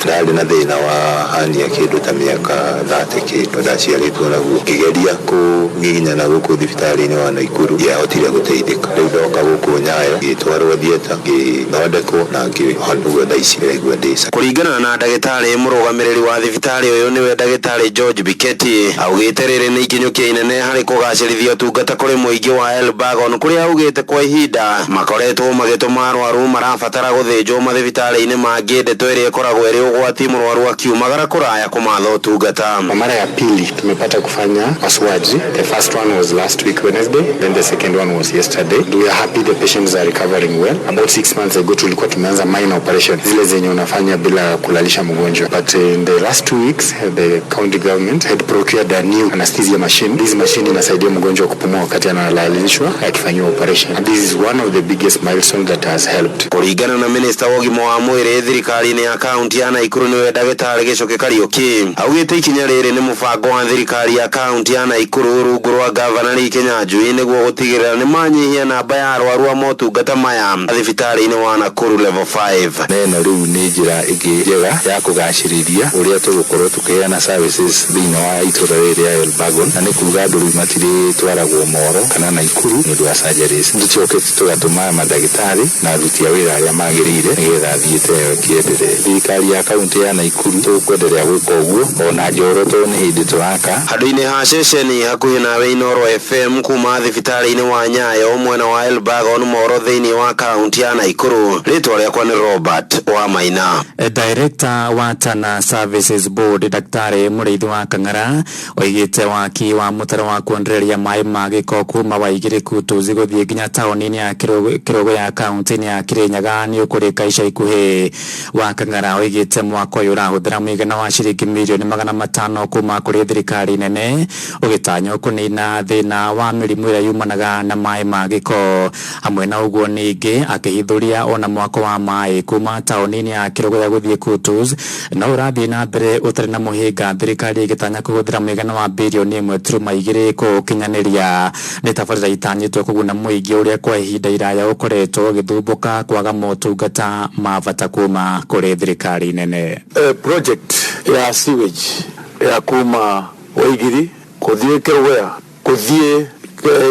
Ndarĩ na thĩna wa hernia kĩndũ ta mĩaka 30 kĩndũ ndaciarĩtwo naguo, ngĩgeria kũgiginyana gũkũ thibitarĩ-inĩ wa Naikuru ndiahotire gũteithĩka. Rĩu ndoka gũkũ Nyayo ngĩtwarwo theatre ngĩthondekwo na ngĩhona, ũguo thaa ici ndĩraigua ndĩ sawa. Kũringana na ndagĩtarĩ mũrũgamĩrĩri wa thibitarĩ ũyũ nĩwe ndagĩtarĩ George Biketi augĩte rĩrĩ nĩ ikinyũkia inene harĩ kũgacĩrithia ũtungata kũrĩ mũingĩ wa Elbagon kũrĩa augĩte kwa ihinda makoretwo magĩtũma arwaru marabatara gũthĩnjwo mathibitarĩ-inĩ mangĩ, ndeto ĩrĩa ĩkoragwo ĩrĩ ũgwati mũrwaru akiumagara kũraya kũmatha ũtungata. Kwa mara ya pili tumepata kufanya upasuaji. The first one was last week Wednesday, then the second one was yesterday. We are happy the patients are recovering well. About 6 months ago tulikuwa tumeanza minor operation zile zenye unafanya bila kulalisha mgonjwa, but in the last 2 weeks the county government had procured a new anesthesia machine. This machine inasaidia mgonjwa kupumua wakati analalishwa akifanyiwa operation, and this is one of the biggest milestones that has helped. Kũringana na minister wa ũgima wa mwĩrĩ thirikari-inĩ ya kaunti ya Naikuru nĩwe ndagĩtarĩ Gĩcũkĩ Kariũki augĩte ikinya rĩrĩ nĩ mũbango wa thirikari ya kaunti ya Naikuru rungu rwa gavana Lee Kinyanjui nĩguo gũtigĩrĩra nĩ manyihia namba ya arwaru a motungata maya thibitarĩ-inĩ wa Nakuru Level 5. Na ĩno rĩu nĩ njĩra ĩngĩ njega ya kũgacĩrithia ũrĩa tũgũkorwo tũkĩheana services thĩinĩ wa itũra rĩrĩ rĩa Elbagon, na nĩ kuga andũ rĩu matirĩtwaragwo Moro kana Naikuru nĩ ũndũ wa surgeries. Nĩtũcokete tũgatũma mandagĩtarĩ na aruti a wĩra arĩa magĩrĩire nĩgetha thiĩte ĩyo ĩkĩenderee. Thirikari ya kaunti ya Naikuru tũkwenderea gwĩka ũguo ona Njoro tondũ nĩ hĩndĩ tũraka. Handũ-inĩ ha ceceni hakuhĩ nawe Inooro FM kuma thibitarĩ-inĩ wa Nyayo mwena wa Elbagon Moro thĩinĩ wa kaunti ya Naikuru, rĩtwa rĩakwa nĩ Robert Wamaina. Director wa Tana Services Board Daktari Mũrĩithi wa Kang'ara oigĩte waki wa mũtaro wa kuondereria maĩ ma gĩko kuma Waigĩrĩ Kutuzi gũthiĩ nginya taũni-inĩ ya Kĩrũgũ ya kaunti-inĩ ya Kĩrĩnyaga nĩ ũkũrĩka ica ikuhĩ. Wa Kang'ara oigĩte mwaka ũyũ ũrahũthĩra mũigana wa ciringi mirioni 500 kuma kũrĩ thirikari nene ũgĩtanywo kũnina thĩna wa mĩrimũ ĩrĩa yumanaga na maĩ ma gĩko. Hamwe na ũguo ningĩ akĩhithũria ona mwako wa maĩ kuma taũni-inĩ ya Kĩrũgũya gũthiĩ Kutus no ũrathiĩ na mbere ũtarĩ na mũhĩnga, thirikari ĩgĩtanya kũhũthĩra mũigana wa birioni 1.2 kũũkinyanĩria. Nĩ tabarĩra itanyĩtwo kũguna mũingĩ ũrĩa kwa ihinda iraya ũkoretwo ũgĩthumbũka kwaga motungata ma bata kuma kũrĩ thirikari nene. Project ya sewage ya kuma Waigiri kũthiĩ Kĩrũgũya kũthiĩ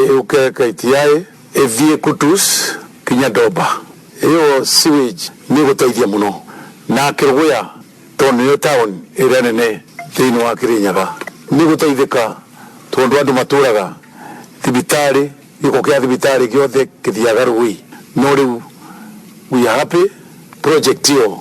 yũke KTI ĩthiĩ Kutus kinya Ndomba, ĩyo sewage nĩ gũteithia mũno na Kĩrũgũya tondũ nĩyo town ĩrĩa nene thĩinĩ wa Kĩrĩnyaga nĩ gũteithĩka tondũ andũ matũraga thibitarĩ, gĩko kĩa thibitarĩ gĩothe kĩthiaga rũĩ, no rĩu we are happy project ĩyo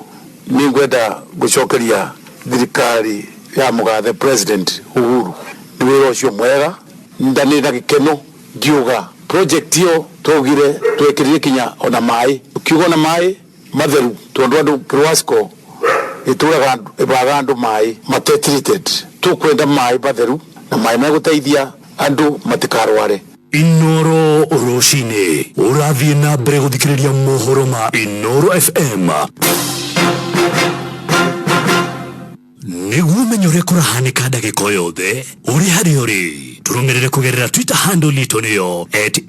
nĩ ngwenda gũcokeria thirikari ya mũgathe President Uhuru nĩ wĩra ũcio mwega, ndanĩ na gĩkeno ngiuga project ĩyo twaugire twekĩrire kinya ona maĩ, tukiuga ona maĩ matheru tondũ andũ Kĩrwasco ĩtũraga ĩbaga andũ maĩ mate treated, tũkwenda maĩ matheru na maĩ megũteithia andũ matikarware. Inoro rũcinĩ ũrathiĩ na mbere gũthikĩrĩria mohoro ma Inoro FM nĩguo ũmenye ũrĩa kũrahanĩka ndagĩka o yothe ũrĩ harĩa ũrĩ. Tũrũmĩrĩre kũgerera Twitter handle itũ nĩyo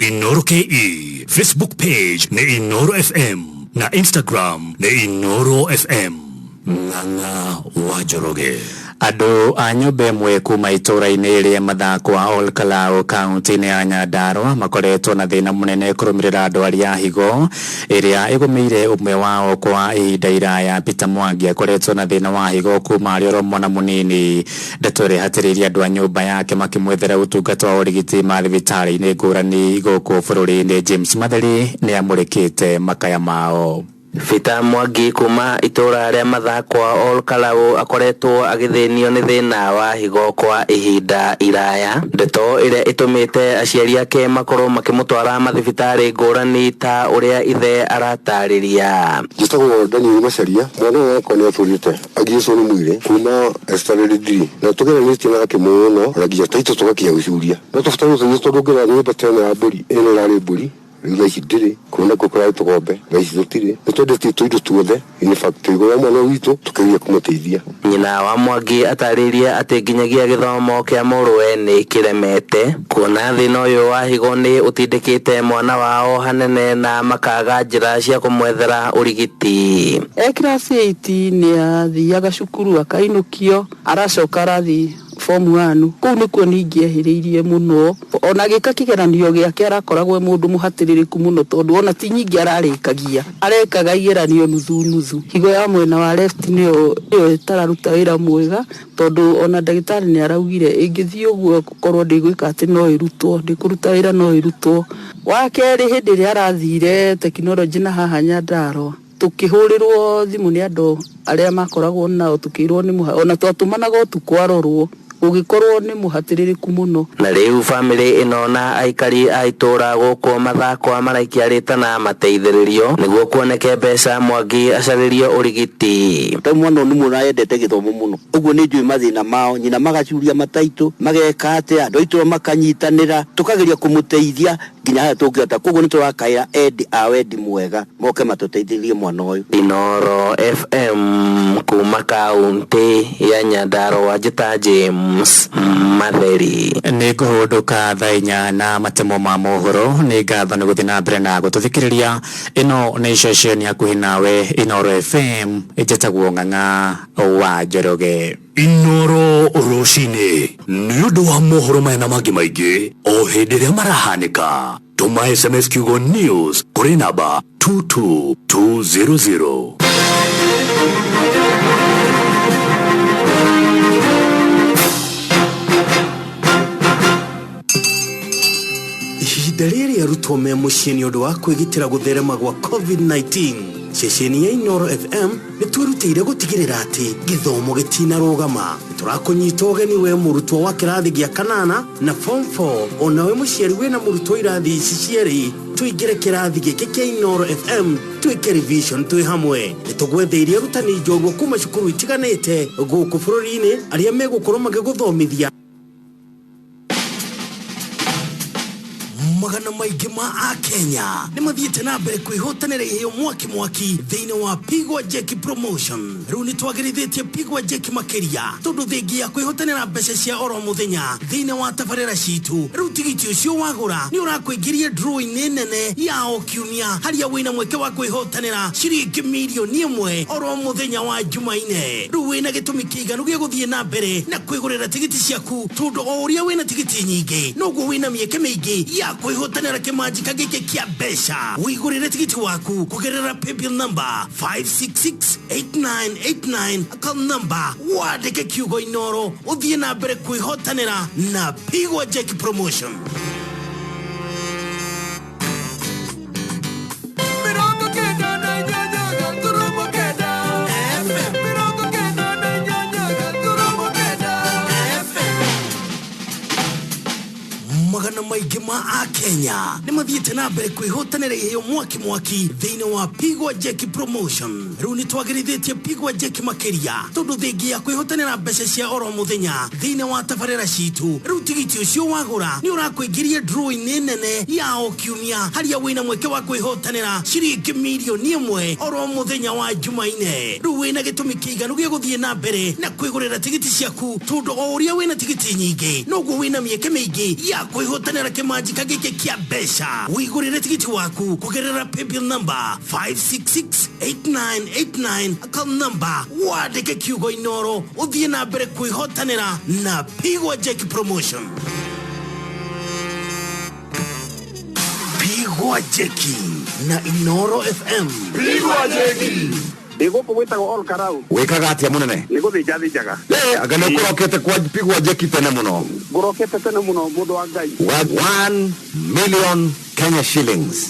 @InoroKE, Facebook page nĩ Inoro FM na Instagram nĩ Inoro FM. Ng'ang'a wa Njoroge. Andũ a nyũmba ĩmwe kuma itũũra-inĩ rĩa Mathakwa Ol Kalou kaunti-inĩ ya Nyandarua makoretwo na thĩna mũnene kũrũmĩrĩra ndwari ya higo ĩrĩa ĩgũmĩire ũmwe wao kwa ihinda iraya. Peter Mwangi akoretwo na thĩna wa higo kuma arĩ oro mwana mũnini. Ndeto ĩrĩa ĩhatĩrĩirie andũ a nyũmba yake makĩmwethera ũtungata wa ũrigiti mathibitarĩ-inĩ ngũrani gũkũ bũrũri-inĩ. James Matheri nĩ amũrĩkĩte makaya mao. Peter Mwangi kuma itũra rĩa Mathakwa Ol Kalou akoretwo agĩthĩnio nĩ thĩna wa higo kwa ihinda iraya, ndeto ĩrĩa ĩtũmĩte aciari ake makorwo makĩmũtwara mathibitarĩ ngũrani ta ũrĩa ithe aratarĩria. Njĩtagwo Daniel Macharia, mwana ũyũ wakwa nĩ atũrĩte agiĩcwo nĩ mwĩrĩ kuma standard 3 na tũgeranĩtie nake mũno na nginya taitũ tũgakinya gũcuria no tũbataire ũteithio tondũ ũngĩrora nyũmba ta ĩno ya mbũri ĩno ĩrarĩ mbũri rĩu thaa ici ndĩrĩ kuona kũu kũrarĩ tũgombe thaa ici tũtirĩ nĩ twendetie tũindo tuothe in fact tũigũra mwana witũ tũkĩgeria kũmũteithia. Nyina wa Mwangi atarĩirie atĩ nginyagia gĩthomo kĩa mũrũwe nĩ kĩremete kuona thĩna ũyũ wa higo nĩ ũtindĩkĩte mwana wao hanene na makaga njĩra cia kũmwethera ũrigiti. E class 8 nĩ athiaga cukuru akainũkio aracoka arathiĩ form 1 kũu nĩkuo ningĩ ehĩrĩirie mũno ona gĩka kĩgeranio gĩake arakoragwo e mũndũ mũhatĩrĩrĩku mũno tondũ ona ti nyingĩ ararĩkagia arekaga igeranio nuthu nuthu. Higo ya mwena wa left nĩyo ĩtararuta wĩra mwega tondũ ona ndagĩtarĩ nĩ araugire ĩngĩthiĩ ũguo korwo ndĩgwĩka atĩ no ĩrutwo ndĩkũruta wĩra no ĩrutwo. Wa kerĩ hĩndĩ ĩrĩa arathire tekinoronjĩ na haha Nyandarua tukĩhũrĩrwo thimũ nĩ andũ arĩa makoragwo nao tukĩirwo nĩ ona twatũmanaga ũtukũ arorwo ũgĩkorwo nĩ mũhatĩrĩrĩku mũno. Na rĩu bamĩrĩ ĩno na aikari a itũra gũkũ Mathakwa maraikia rĩtana mateithĩrĩrio nĩguo kuoneke mbeca Mwangi acarĩrio ũrigiti. Ta mwana nĩ mũno endete gĩthomo mũno ũguo nĩ njũĩ mathĩna mao nyina magacuria mataitũ mageka atĩa andũ aitũ makanyitanĩra tũkageria kũmũteithia nginya harĩa tũngĩhota. Koguo nĩ tũrakaĩra endi a wendi mwega moke matũteithĩrĩrie mwana ũyũ. Inoro FM kuma kaunti ya Nyandarua njĩta James Matheri. Nĩ ngũhũndũka thaa inya na matemo ma mohoro. Nĩ ngatho nĩ gũthiĩ na mbere na gũtũthikĩrĩria. Ĩno nĩ ceceni hakuhĩ nawe Inoro FM ĩnjĩtagwo Ng'ang'a wa Njoroge. Inoro rũcinĩ nĩ ũndũ wa mohoro maya na mangĩ maingĩ o hĩndĩ ĩrĩa marahanĩka. Tũma SMS kiugo news kũrĩ namba 22200. Ihinda rĩrĩ arutwo me mũciĩ nĩ ũndũ wa kwĩgitĩra gũtherema gwa COVID-19 ceceni ya Inoro FM nĩ twĩrutĩire gũtigĩrĩra atĩ gĩthomo gĩtinarũgama. Tũrakũnyita ũgeni we mũrutwo wa kĩrathi gĩa kanana na form 4 ona we mũciari wĩna mũrutwo irathi ici cierĩ tũingĩre kĩrathi gĩkĩ kĩa Inoro FM twĩke revision twĩ hamwe. Nĩ tũgwetheirie arutani njorua kuma cukuru itiganĩte gũkũ bũrũri-inĩ arĩa megũkorwo magĩgũthomithia. Magana maingĩ ma akenya nĩ mathiĩte na mbere kwĩhotanĩra iheo mwaki mwaki thĩinĩ wa Pigwa Jeki Promotion. Rĩu nĩ twagĩrithĩtie Pigwa Jeki makĩria tondũ thengia ya kwĩhotanĩra mbeca cia oro mũthenya thĩinĩ wa tabarĩra citũ. Rĩu tigiti ũcio wagũra nĩ ũrakũingĩria draw-inĩ nene ya o kiumia harĩa wĩna mweke wa kwĩhotanĩra ciringi mirioni 1 oro mũthenya wa Jumaine. Rĩu wĩna gĩtũmi kĩiganu gĩa gũthiĩ na mbere na kwĩgũrĩra tigiti ciaku tondũ o ũrĩa wĩna tigiti nyingĩ noguo wĩna mĩeke mĩingĩ ya kwĩhotanĩra kĩmanjika gĩkĩ kĩa mbeca. Wĩgũrĩre tigiti waku kũgerera paybill number 5668989 account number wandĩke kiugo Inoro ũthiĩ na mbere kwĩhotanĩra na Pigwa Jeki Promotion. Magana maingĩ ma akenya nĩ mathiĩte na mbere kwĩhotanĩra iheo mwaki mwaki thĩinĩ wa Pigwa Jeki Promotion. Rĩu nĩ twagĩrithĩtie Pigwa Jeki makĩria tondũ thengia ya kwĩhotanĩra mbeca cia oro mũthenya thĩinĩ wa tabarĩra citũ, rĩu tigiti ũcio wagũra nĩ ũrakũingĩria draw-inĩ nene ya o kiumia harĩa wĩna mweke wa kwĩhotanĩra ciringi mirioni ĩmwe oro mũthenya wa Jumaine. Rĩu wĩna gĩtũmi kĩiganu gĩa gũthiĩ na mbere na kwĩgũrĩra tigiti ciaku tondũ o ũrĩa wĩna tigiti nyingĩ noguo wĩna mĩeke mĩingĩ ya kwĩhotanĩra kĩmanjika gĩkĩ kĩa mbeca. Wĩgũrĩre tigiti waku kũgerera paybill number 5668989, account number wandĩke kiugo Inoro, ũthiĩ na mbere kwĩhotanĩra na Pigwa Jeki Promotion. Pigwa Jeki na Inoro FM. Pigwa Jeki. Ndĩ gũkũ gwĩtagwo Ol Karau. Wĩkaga atĩa mũnene? Nĩ gũthĩnja thĩnjaga. Eh, anga nĩ ũkũrokete kwa Pigwa Jeki tene mũno. Ngũrokete tene mũno, mũndũ wa Ngai. 1 million Kenya shillings.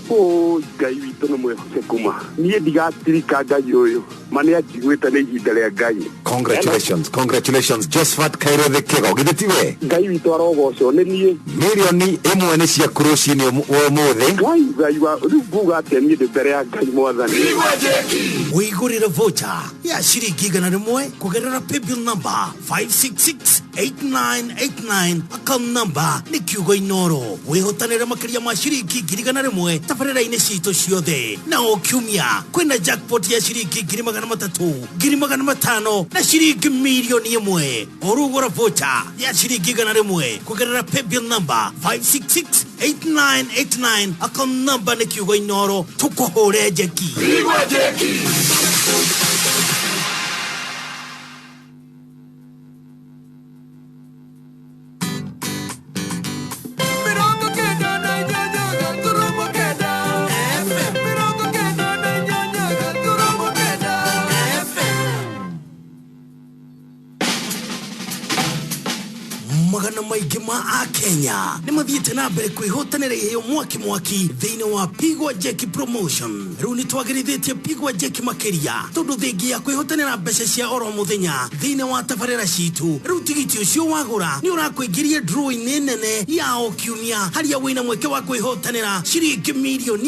Ũ Ngai witũ nĩ mwĩhokeku ma. Niĩ ndigatirika Ngai ũyũ. Ma nĩ anjiguĩte, nĩ ihinda rĩa Ngai. Congratulations, congratulations, Josephat Kairethe Kĩgo, githĩ tiwe? Ngai witũ arogocwo nĩ niĩ. 1 million nĩ ciaku rũcinĩ ũmũthĩ. Ngai, Ngai wa rĩu nguga atĩa niĩ ndĩ mbere ya Ngai mwathani. Wĩigũrĩre voucher ya ciringi 100 kũgerera paybill number 5668989, account number nĩ kiugo Inoro, wĩhotanĩre makĩria ma ciringi 100,000 tabarĩra-inĩ citũ ciothe. Na o kiumia kwĩna jackpot ya ciringi 300,000, 500,000 na ciringi 1 million. Ũrugũra voucher ya ciringi 100 kũgerera paybill number 5668989, account number nĩ kiugo Inoro, tũkũhũre njeki. Pigwa Jeki. 98.9 FM. 98.9 FM. Magana maingĩ ma akenya nĩ mathiĩte na mbere kwĩhotanĩra iheo mwaki mwaki thĩinĩ wa Pigwa Jeki Promotion. Rĩu nĩ twagĩrithĩtie Pigwa Jeki makĩria tondũ thengia ya kwĩhotanĩra mbeca cia oro mũthenya thĩinĩ wa tabarĩra citũ, rĩu tigiti ũcio wagũra nĩ ũrakũingĩria draw-inĩ nene ya o kiumia harĩa wĩna mweke wa kwĩhotanĩra ciringi 1 million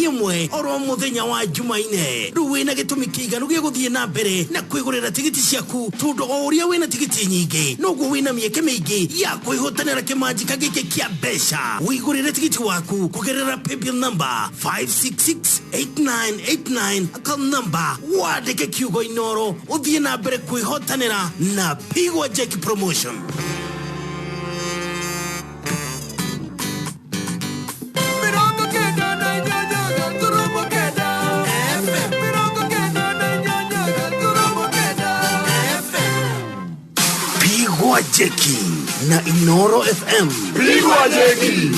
oro mũthenya wa Jumaine. Rĩu wĩna gĩtũmi kĩiganu gĩa gũthiĩ na mbere na kwĩgũrĩra tigiti ciaku tondũ o ũrĩa wĩna tigiti nyingĩ noguo wĩna mĩeke mĩingĩ ya kwĩhotanĩra kĩmanjika gĩkĩ kĩa mbeca. Wĩgũrĩre tigiti waku kũgerera paybill number 5668989, account number wandĩke kiugo Inoro, ũthiĩ na mbere kwĩhotanĩra na Pigwa Jeki Promotion. 98.9 FM. 98.9 FM. Pigwa Jeki na Inoro FM. Pigwa Jeki.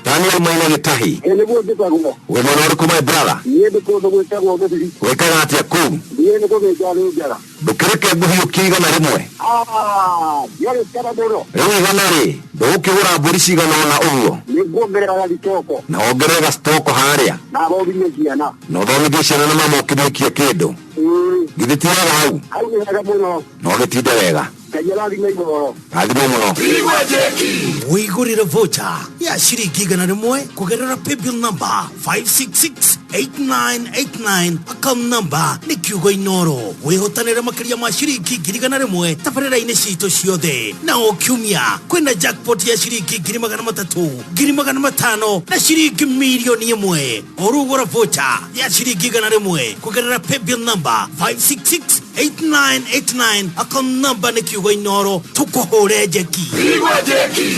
Daniel Maina Gĩtahi. Nĩguo njĩtagwo. Wĩ mwena ũrĩkũ, my brother? Niĩ ndĩ kũndũ gwĩtagwo Gĩthiri. Wĩkaga atĩa kũu? Niĩ nĩ gũthĩnja thĩnjaga. Ndũkĩreke ngũhiũkie 100. Ndiarĩkana mũno. Rĩu igana rĩ, ndũgũkĩgũra mbũri cigana ũna ũguo? Nĩ nguongerera gathitoko. Na wongerere gacitoko harĩa. Na thomithie ciana. Na ũthomithie ciana na mama ũkĩmũikie kĩndũ. Githĩ ti wega hau? Hau nĩ hega mũno. Na ũgĩtinde wega. Ngai arathime Inoro. Rathimwo mũno. Pigwa Jeki. Wĩigũrĩre voucher ya ciringi 100 kũgerera paybill number 5668989, account number nĩ kiugo Inoro, wĩhotanĩre makĩria ma ciringi 100,000 tabarĩra-inĩ citũ ciothe. Na o kiumia kwĩna jackpot ya ciringi 300,000, 500,000 na ciringi 1 million. Ũrugũra voucher ya ciringi 100 kũgerera paybill number 5668989, account number nĩ kiugo Inoro, tũkũhũre njeki. Pigwa Jeki.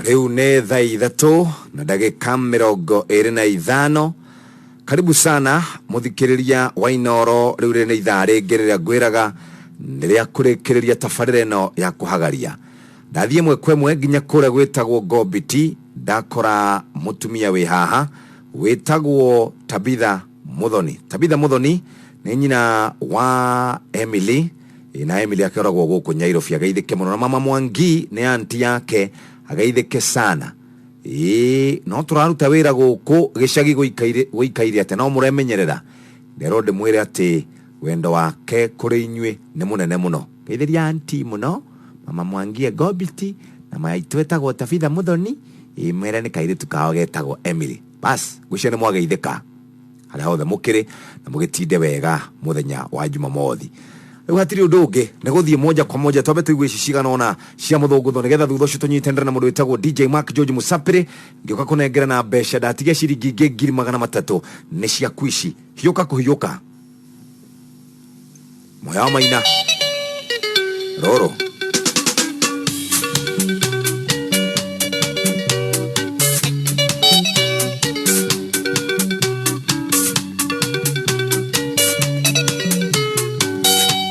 Rĩu nĩ thaa 3:25. Karibu sana mũthikĩrĩria wa Inoro. Rĩu rĩrĩ nĩ ithaa rĩngĩ rĩrĩa ngwĩraga nĩ rĩa kũrĩkĩrĩria tabarĩra ĩno ya kũhagaria. Ndathiĩ ĩmwe kwa ĩmwe nginya kũrĩa gwĩtagwo Gombiti, ndakora mũtumia wĩ haha wĩtagwo Tabitha Muthoni. Tabitha Muthoni nĩ nyina wa Emily, na Emily akĩoragwo gũkũ Nyairobi, ageithĩke mũno, na mama Mwangi nĩ anti yake, ageithĩke sana. Ĩĩ, no tũraruta wĩra gũkũ gĩcagi gũikaire atĩa, no mũremenyerera. Nderwo ndĩmwĩre atĩ wendo wake kũrĩ inyuĩ nĩ mũnene mũno. Geithĩria anti mũno. Mama Mwangie Gobiti na maitũ etagwo Tabitha Muthoni, ĩ mwĩre nĩ kairĩtu kao getagwo Emily. Bas, ngwĩciria nĩ mwageithĩka harĩa hothe mũkĩrĩ na mũgĩtinde wega mũthenya wa Jumamothi. Rĩu hatirĩ ũndũ ũngĩ, nĩ gũthiĩ moja kwa moja twambe tũigue ici cigana ũna cia mũthũngũtho nĩgetha thutha ũcio tũnyitanĩre na mũndũ wĩtagwo DJ Mark George Musapĩrĩ ngĩũka kũnengera na mbeca ndatigia ciringi ingĩ 300,000 nĩ ciaku ici. Hiũka kũhiũka. Moya wa Maina. Rũrũ.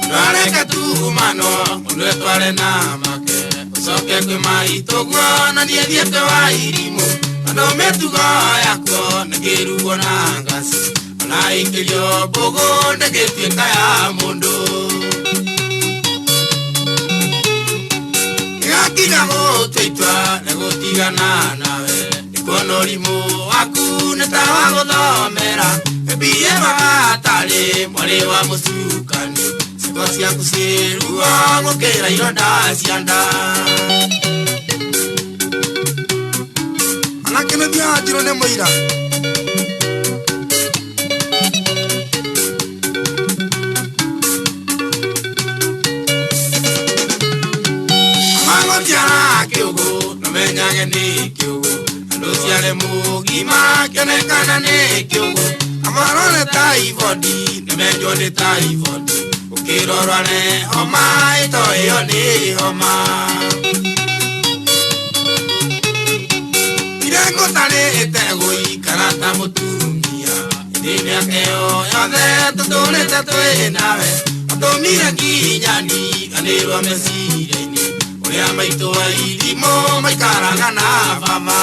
Twareke tumano mundu etware na make ucoke kwĩ maitũ guo na niĩ thiĩte wa irimũ andũ mĩtugo yakuo nĩkĩrugwo na ngaci ona ikĩrio mbũgũ ndĩgĩtuĩka ya mũndũ gĩgakinya gũtua itua rĩa gũtigana nawe nĩkuona ũrimũ waku nĩ ta wa gũthomera mbie magatarĩ mwarĩ wa mũcukani ciĩko ciaku ciĩruo gũkĩra ironda cia nda. Anake nĩ thiaga njirwo nĩ mũira. Magũtiara kĩũgũ namenyage nĩ kĩũgũ andũ ciarĩ mũgima kĩonekana nĩ kĩũgũ amarore taibodi nĩmenjwo nĩ taibodi ũkĩrorwa nĩ homa ĩto ĩyo nĩ homa irengũtarĩte gũikara ta mũtumia ĩndĩ mĩaka ĩyo yothe tũtũrĩte twĩ nawe ũtũmire nginya ndiganĩrwo meciria-inĩ ũrĩa maitũ wa irimũ maikaraga na baba.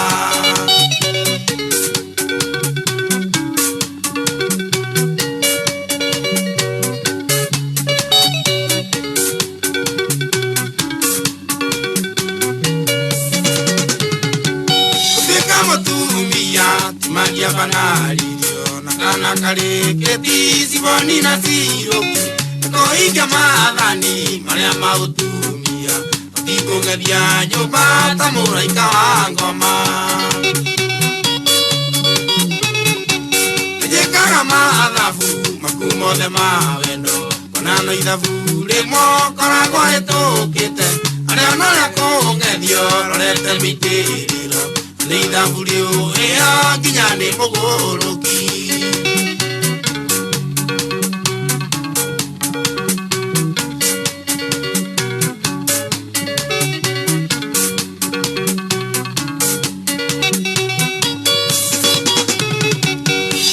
Gũtuĩka mũtumia ti magia banaririo na kana karĩkĩti ciboni na ciroki nĩkũhingia maathani marĩa ma ũtumia tikũgeria nyũmba ta mũraika wa ngoma. Nĩnjĩkaga mathabu maku mothe ma wendo kona no ithabu rĩmwe ũkoragwo hĩtũkĩte arĩa ona ũrĩa kũng'ethio rorete mĩitĩrĩro nĩ ithabu rĩũĩo nginya nĩ mũgũrũki.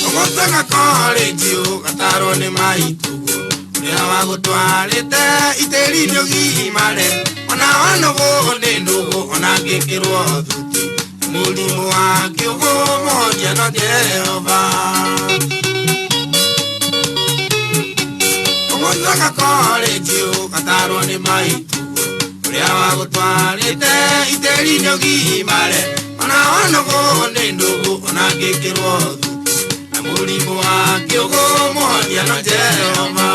Ũgũtega korĩnji ũgatarwo nĩ maitũguo ũrĩa wagũtwarĩte itĩri-inĩ ũgimare ona wanũgũ nĩ ndũgũ ona ngĩkĩrwo thuti mũrimũ wa kĩũgũ mũhonia no Jehova. Ũgũtega korĩnji ũgatarwo nĩ maitũguo ũrĩa wagũtwarĩte itĩri-inĩ ũgimare ona wanũgũ nĩ ndũgũ ona ngĩkĩrwo thuti mũrimũ wa kĩũgũ mũhonia no Jehova.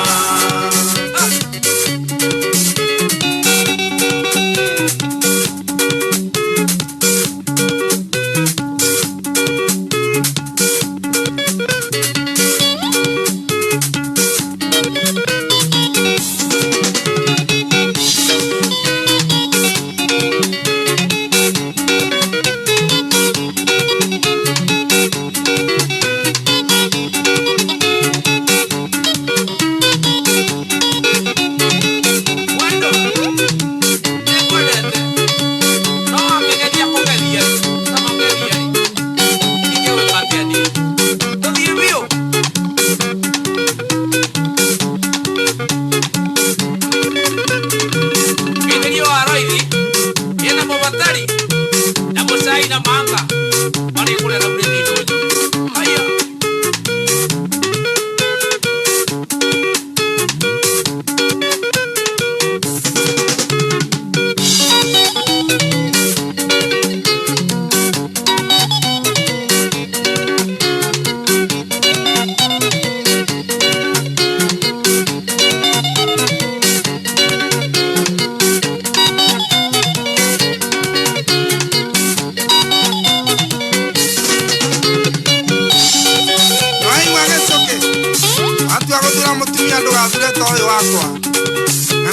Ũyũ wakwa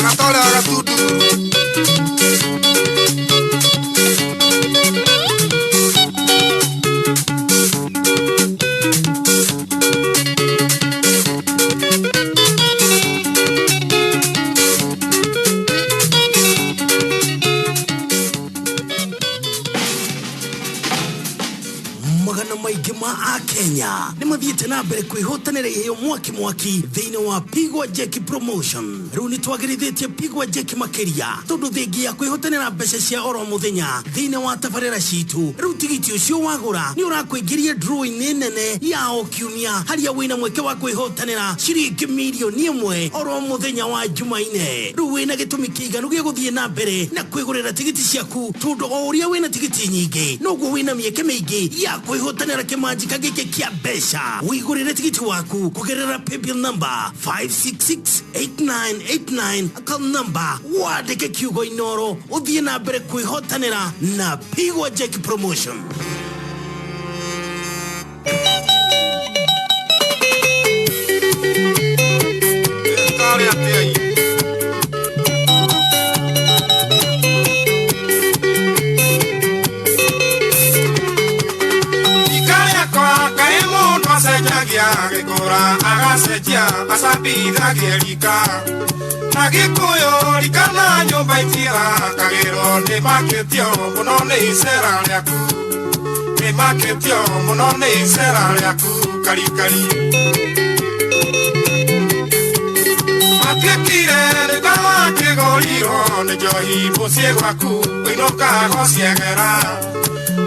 na ta ũrĩa wa Gatunduru. Magana maingĩ ma akenya nĩ mathiĩte na mbere kwĩhotanĩra iheo mwaki mwaki thĩinĩ wa Pigwa Jeki Promotion. Rĩu nĩ twagĩrithĩtie Pigwa Jeki makĩria tondũ thengia ya kwĩhotanĩra mbeca cia oro mũthenya thĩinĩ wa tabarĩra citũ, rĩu tigiti ũcio wagũra nĩ ũrakũingĩria draw-inĩ nene ya o kiumia harĩa wĩna mweke wa kwĩhotanĩra ciringi mirioni 1 oro mũthenya wa Jumaine. Rĩu wĩna gĩtũmi kĩiganu gĩa gũthiĩ na mbere na kwĩgũrĩra tigiti ciaku, tondũ o ũrĩa wĩna tigiti nyingĩ noguo wĩna mĩeke mĩingĩ ya kwĩhotanĩra kĩmanjika gĩkĩ kĩa mbeca. Wĩgũrĩre tigiti waku kũgerera paybill number 5668989, account number wandĩke kiugo Inoro, ũthiĩ na mbere kwĩhotanĩra na Pigwa Jeki Promotion. Tarĩ atĩa ĩ? Rika rĩakwa kaĩ mũndũ acenjagia agĩkũra, agacenjia acambithagie rika na Gĩkũyũ, rika na nyũmba itirakagĩrwo. Nĩ makĩtio mũno nĩ icera rĩaku, nĩ makĩtio mũno nĩ icera rĩaku karikari. Matuĩkire nĩ wakĩgũrirwo nĩ njohi mũciĩ gwaku ũinũkaga ciegera.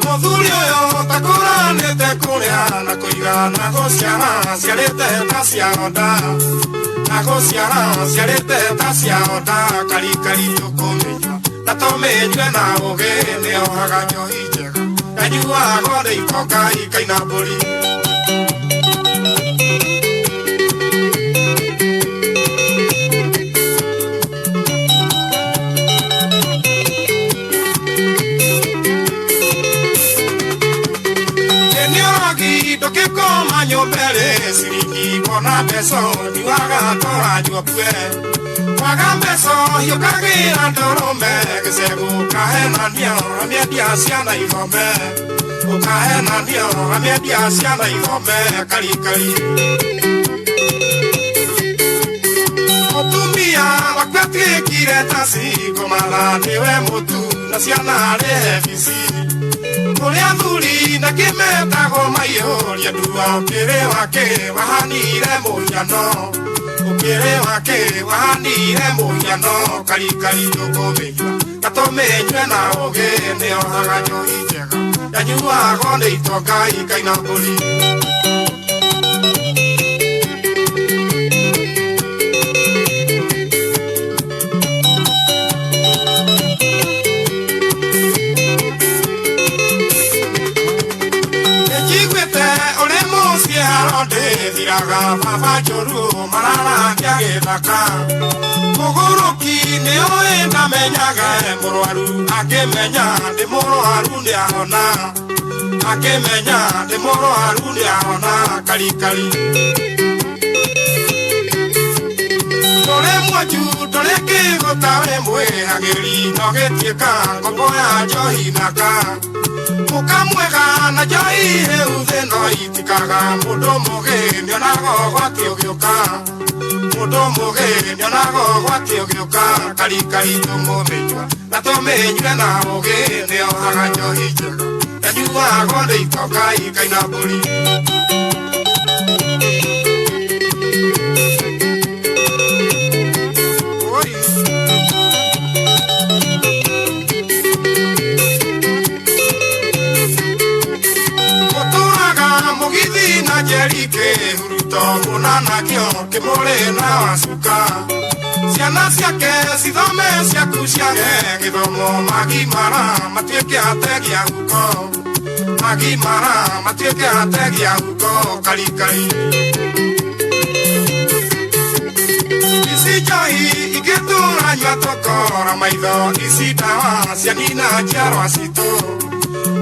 Mũthuri ũyũ takũranĩte kũrĩa na kũiga na gũciara ciarĩte ta cia onda, na gũciara ciarĩte ta cia onda karikari. Tũkũmĩnyua na tũmĩnyue na ũgĩ, nĩohaga njohi njega yanyuagwo nĩ itonga ikaina mbũri. Nĩũrogi ndũkĩkoma nyũmba ĩrĩ ciringi kona mbeca nyuaga tũranyua kue kwaga mbeca hiũkagĩra ndũrũme gĩcegũ ũkahenania ũramĩendia ciana ithome, ũkahenania ũramĩendia ciana ithome karikari. Mũtumia waku atuĩkire ta cikũmatha nĩwe mũtu na ciana rĩhe bici kũrĩa athuri na kĩmetagwo maiyũria ndua. Ũkĩrĩ wake wahanire mũhiano, ũkĩrĩ wake wahanire mũhiano karikari. Tũkũmĩnyua na tũmĩnyue na ũgĩ, nĩohaga njohi njega yanyuagwo nĩ itonga ikaina mbũri. Njiguĩte ũrĩ mũciĩ haro ndĩthiraga baba njũru mararangia gĩthaka mũgũrũki nĩũĩ ndamenyaga mũrwaru akĩmenya ndĩ mũrwaru nĩahona, akĩmenya ndĩ mũrwaru nĩahona karikari. Ndũrĩ mwanju ndũrĩ kĩgũta wĩ mwĩhagĩri no gĩtuĩka ngombo ya njohi naka mũkamwega na njohi hĩu thĩ no itikaga. Mũndũ mũgĩ nĩonaga ũgwati ũgĩũka, mũndũ mũgĩ nĩonaga ũgwati ũgĩũka karikari. Tũmũmĩnyua na tũmĩnyue na ũgĩ, nĩohaga njohi njega yanyuagwo nĩ itonga ikaina mbũri. Oi. Mũtũraga mũgithi na njeri kĩhuruto mũnanakĩo kĩmũrĩ na wacuka ciana ciake cithome ciaku ciage gĩthomo magimara matuĩke ategi a huko, magimara matuĩke ategi a huko karikari. Ici njohi ingĩtũranyua tũkora maitho, ici ndawa cianina njiarwa citũ.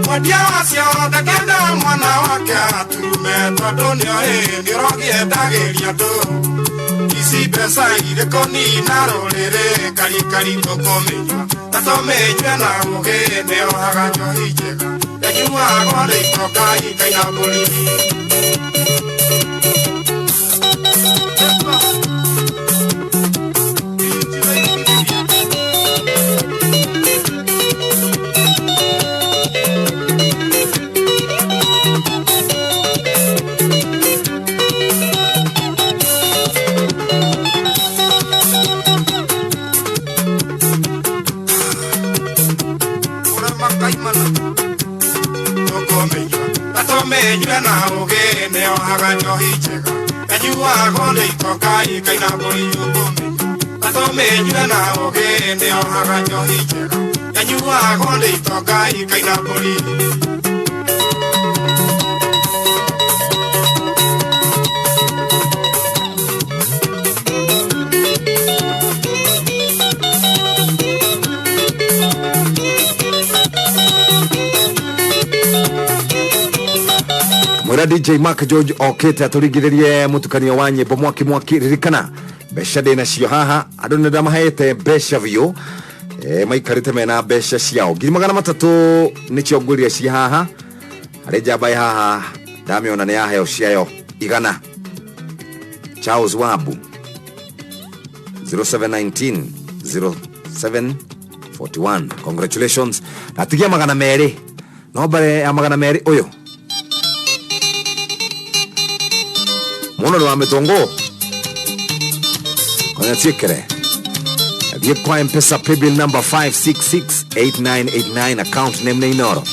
Mwendia wacio ndakenda mwana wake aturume tondũ nĩoĩ nĩũrogi endagĩria andũ. Ici mbeca irĩkũ nina rũrĩrĩ karikari tũkũmĩnyua na tũmĩnyue na ũgĩ nĩohaga njohi njega yanyuagwo nĩ itonga ikaina mbũri. Na ũgĩ nĩohaga njohi njega yanyuagwo nĩ itonga ikaina mbũri tũkũmĩnyua na tũmĩnyue na ũgĩ nĩohaga njohi njega yanyuagwo nĩ itonga ikaina mbũri. Mwira DJ Mark George okete atũringithĩrie mũtukanio wa nyĩmbo mwaki mwaki. Ririkana mbeca ndĩ nacio haha, andũ nĩ ndamahete mbeca biũ, maikarĩte mena mbeca ciao 300,000 nĩcio ngwĩrire ci haha. Harĩ njamba ĩ haha ndamĩona nĩ yaheo ciayo 100. Charles Wabu 0719 0741, congratulations. Natigia 200, no mbere ya 200 ũyũ muno ni wa mitongo konya tiekere thiĩ kwa Mpesa paybill number 5668989 account name nĩ Inoro.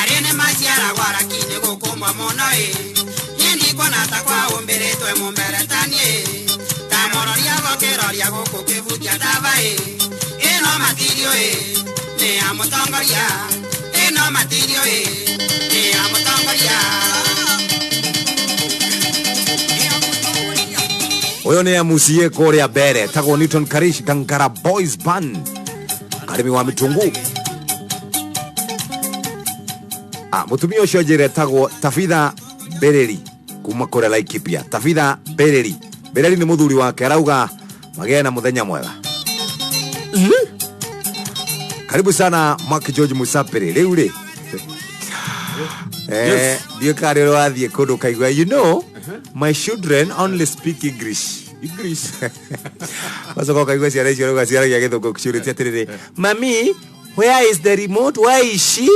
Arene maciaragwa Mbaraki nĩ gũkũmwa mũno ĩ niĩ ndikuona ta kwaũmbĩrĩtwe mũmberetaniĩ ndamũroria gũkĩroria gũkũ kĩbutia ndaba ĩ ĩno matirio ĩ nĩ ya mũtongoria ĩno matirio ĩ nĩ ya mũtongoria. Ũyũ nĩ MCA kũrĩa mbere tagwo Newton Karish Gangara Boys Band karĩmi wa mĩtungu. Mũtumia ũcio njĩra etagwo Tabitha Bereri kuma kũrĩa Laikipia. Tabitha Bereri, Bereri nĩ mũthuri wake, arauga magĩe na mũthenya mwega. Karibu sana Mark George Musapiri. Rĩu rĩ ndiũ karĩ ũrĩa wathiĩ kũndũ ũkaigua, you know, my children only speak English. English. Wacoka ũkaigua ciana icio rauga ciaragia gĩthũngũ ciũrĩtie atĩrĩrĩ, mami, where is the remote? Where is she?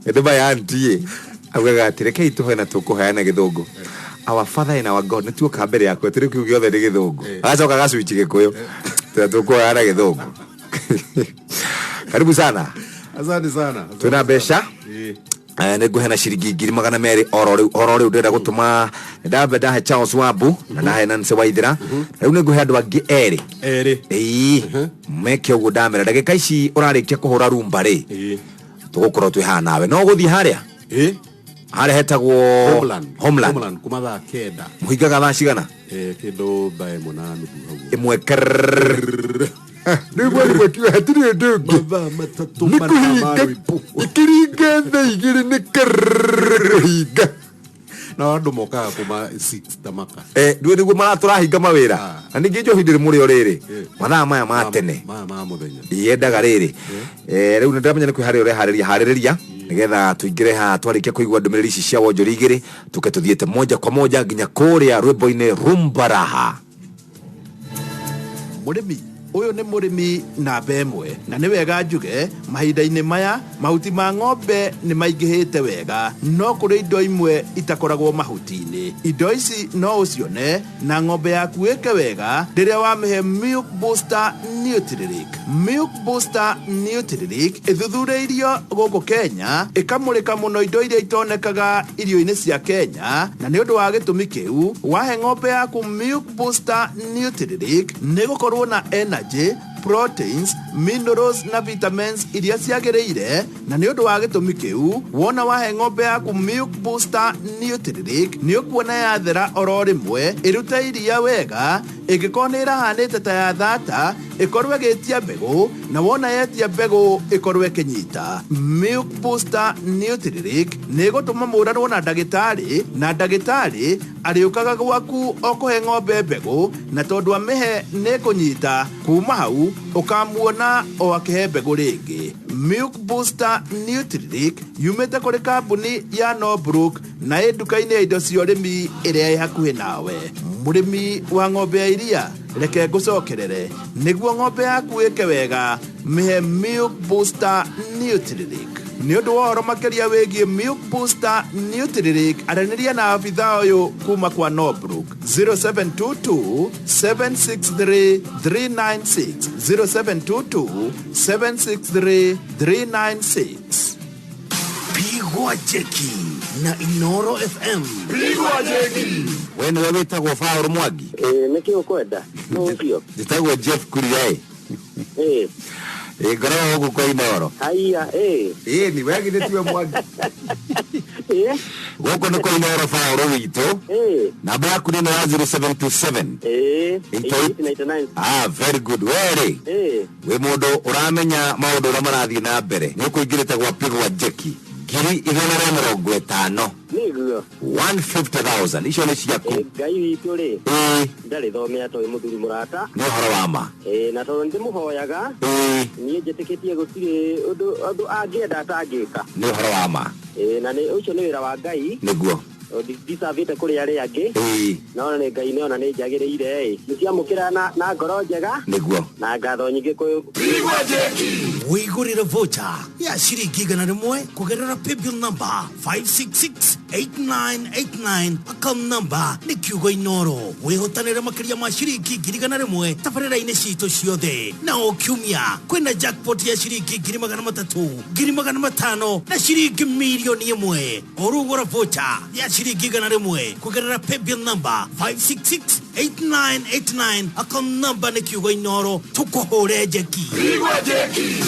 Ĩndĩ maya auntie augaga atĩ rekei tũhoe na tũkũheana gĩthũngũ. Our father and our God, nĩ tuoka mbere yaku atĩ rĩu kĩu gĩothe nĩ gĩthũngũ. Agacoka agacwitch gĩkũyũ. Tũrĩa tũkũheana gĩthũngũ. Karibu sana. Asante sana. Twĩna mbeca. Nĩ ngũheana ciringi 200,000 oro rĩu, oro rĩu ndĩrenda gũtũma. Ndambe ndahe Charles Wambu na ndahe Nancy Waithera. Rĩu nĩ ngũhe andũ angĩ erĩ. Erĩ. Ĩĩ. Meke ũguo ndamera. Ndagĩka ici ũrarĩkia kũhũra rumba rĩ. Tũgũkorwo twĩ haha nawe. No ũgũthiĩ harĩa? Ĩĩ. Harĩa hetagwo Homeland. Homeland. Homeland kuma thaa 9. Mũhingaga thaa cigana? Kĩndũ thaa 1 na nuthu hau. 1 krrrr. Rĩu mweri mwekiuga hatirĩ ũndũ ũngĩ. Mathaa matatũ Nĩ mana ma kũhinga. rwĩmbo. Ikiringa thaa 2 nĩ krrrr kũhinga. Na andũ mokaga kuma 6 tamaka. Ndũĩ nĩguo maratũrahinga mawĩra. Na ningĩ njohi ndĩrĩ mũrĩo rĩrĩ. Mathaa maya ma tene. Maya ma mũthenya. Yendaga rĩrĩ. Rĩu nĩ ndĩramenya nĩ kwĩharĩria ũreharĩria, harĩrĩria nĩgetha tũingĩre haha twarĩkia kũigua ndũmĩrĩri ici cia wonjoria igĩrĩ, tũke tũthiĩte moja kwa moja nginya kũrĩa rwĩmbo-inĩ Rumba Raha. Mũrĩmi ũyũ nĩ mũrĩmi namba 1, na nĩ wega njuge mahinda-inĩ maya mahuti ma ng'ombe nĩ maingĩhĩte wega, no kũrĩ indo imwe itakoragwo mahuti-inĩ. Indo ici no ũcione na ng'ombe yaku ĩke wega rĩrĩa wamĩhe Milk Booster Nutrilink. Milk Booster Nutrilink ĩthuthurĩirio gũkũ Kenya, ĩkamũrĩka mũno indo iria itonekaga irio-inĩ cia Kenya, na nĩ ũndũ wa gĩtũmi kĩu wahe ng'ombe yaku Milk Booster Nutrilink nĩ gũkorwo na energy, proteins, minerals na vitamins iria ciagĩrĩire, na nĩ ũndũ wa gĩtũmi kĩu wona wahe ng'ombe yaku Milk Booster Nutrilink nĩ ũkuona yathera oro rĩmwe, ĩrute iria wega, ĩngĩkorwo nĩ ĩrahanĩte ta ya thata ĩkorwo ĩgĩtia mbegũ, na wona yetia mbegũ ĩkorwo ĩkĩnyita. Milk Booster Nutrilink nĩ ĩgũtũma mũranwo na ndagĩtarĩ, na ndagĩtarĩ arĩũkaga gwaku o kũhe ng'ombe mbegũ, na tondũ amĩhe nĩ ĩkũnyita, kuma hau ũkamuona o akĩhe mbegũ rĩngĩ. Milk Booster Nutrilink yumĩte kũrĩ kambuni ya Norbrook na ĩ nduka-inĩ ya indo cia ũrĩmi ĩrĩa ĩ hakuhĩ nawe. Mũrĩmi wa ng'ombe ya iria, reke ngũcokerere, nĩguo ng'ombe yaku ĩke wega, mĩhe Milk Booster Nutrilink. Nĩ ũndũ wa ũhoro makĩria wĩgiĩ Milk Booster Nutrilink, aranĩria na abithaa ũyũ kuma kwa Norbrook 0722 763 396, 0722 763 396. Pigwa Jeki na Inoro FM. Pigwa Jeki. We nĩwe wĩtagwo Paul Mwangi? Nĩkĩ ũkwenda? Nũ ũcio? Njĩtagwo Jeff Kuria. Ngoragwo gũkũ kwa Inoro. Haiya, Ĩĩ, ni we githĩ tiwe Mwangi? Gũkũ nĩ kwa Inoro Paul witũ. Namba yaku nĩ ĩno ya 0727. Eight eight. 899. Very good. We rĩ, wĩ mũndũ ũramenya maũndũ ũrĩa marathiĩ na mbere. Nĩ ũkũingĩrĩte gwa Pigwa Jeki 150,000. Nĩguo. 150,000. Icio nĩ ciaku. Ngai witũ rĩ, ndarĩ thomea toĩ mũthuri mũrata. Nĩ ũhoro wa ma. Na tondũ nĩndĩmũhoyaga, niĩ njĩtĩkĩtie gũtirĩ ũndũ angĩenda atangĩka. Nĩ ũhoro wa ma. Na nĩ ũcio nĩ wĩra wa Ngai. Nĩguo. Ndicavĩte kũrĩ arĩa angĩ. Ĩĩ. No nĩ Ngai nĩ ona nĩ njagĩrĩire ĩ. Nĩciamũkĩra na ngoro njega. Nĩguo. Na ngatho nyingĩ kwĩ Wĩgũrĩre voucher ya ciringi 100 kũgerera paybill number 5668989, account number nĩ kiugo Inoro. Wĩhotanĩre makĩria ma ciringi 100,000 tabarĩra-inĩ citũ ciothe. Na o kiumia kwĩna jackpot ya ciringi 300,000, 500,000 na ciringi 1,000,000. Ũrugũra voucher ya ciringi 100 kũgerera paybill number 5668989, account number nĩ kiugo Inoro, tũkũhũre njeki. Pigwa jeki.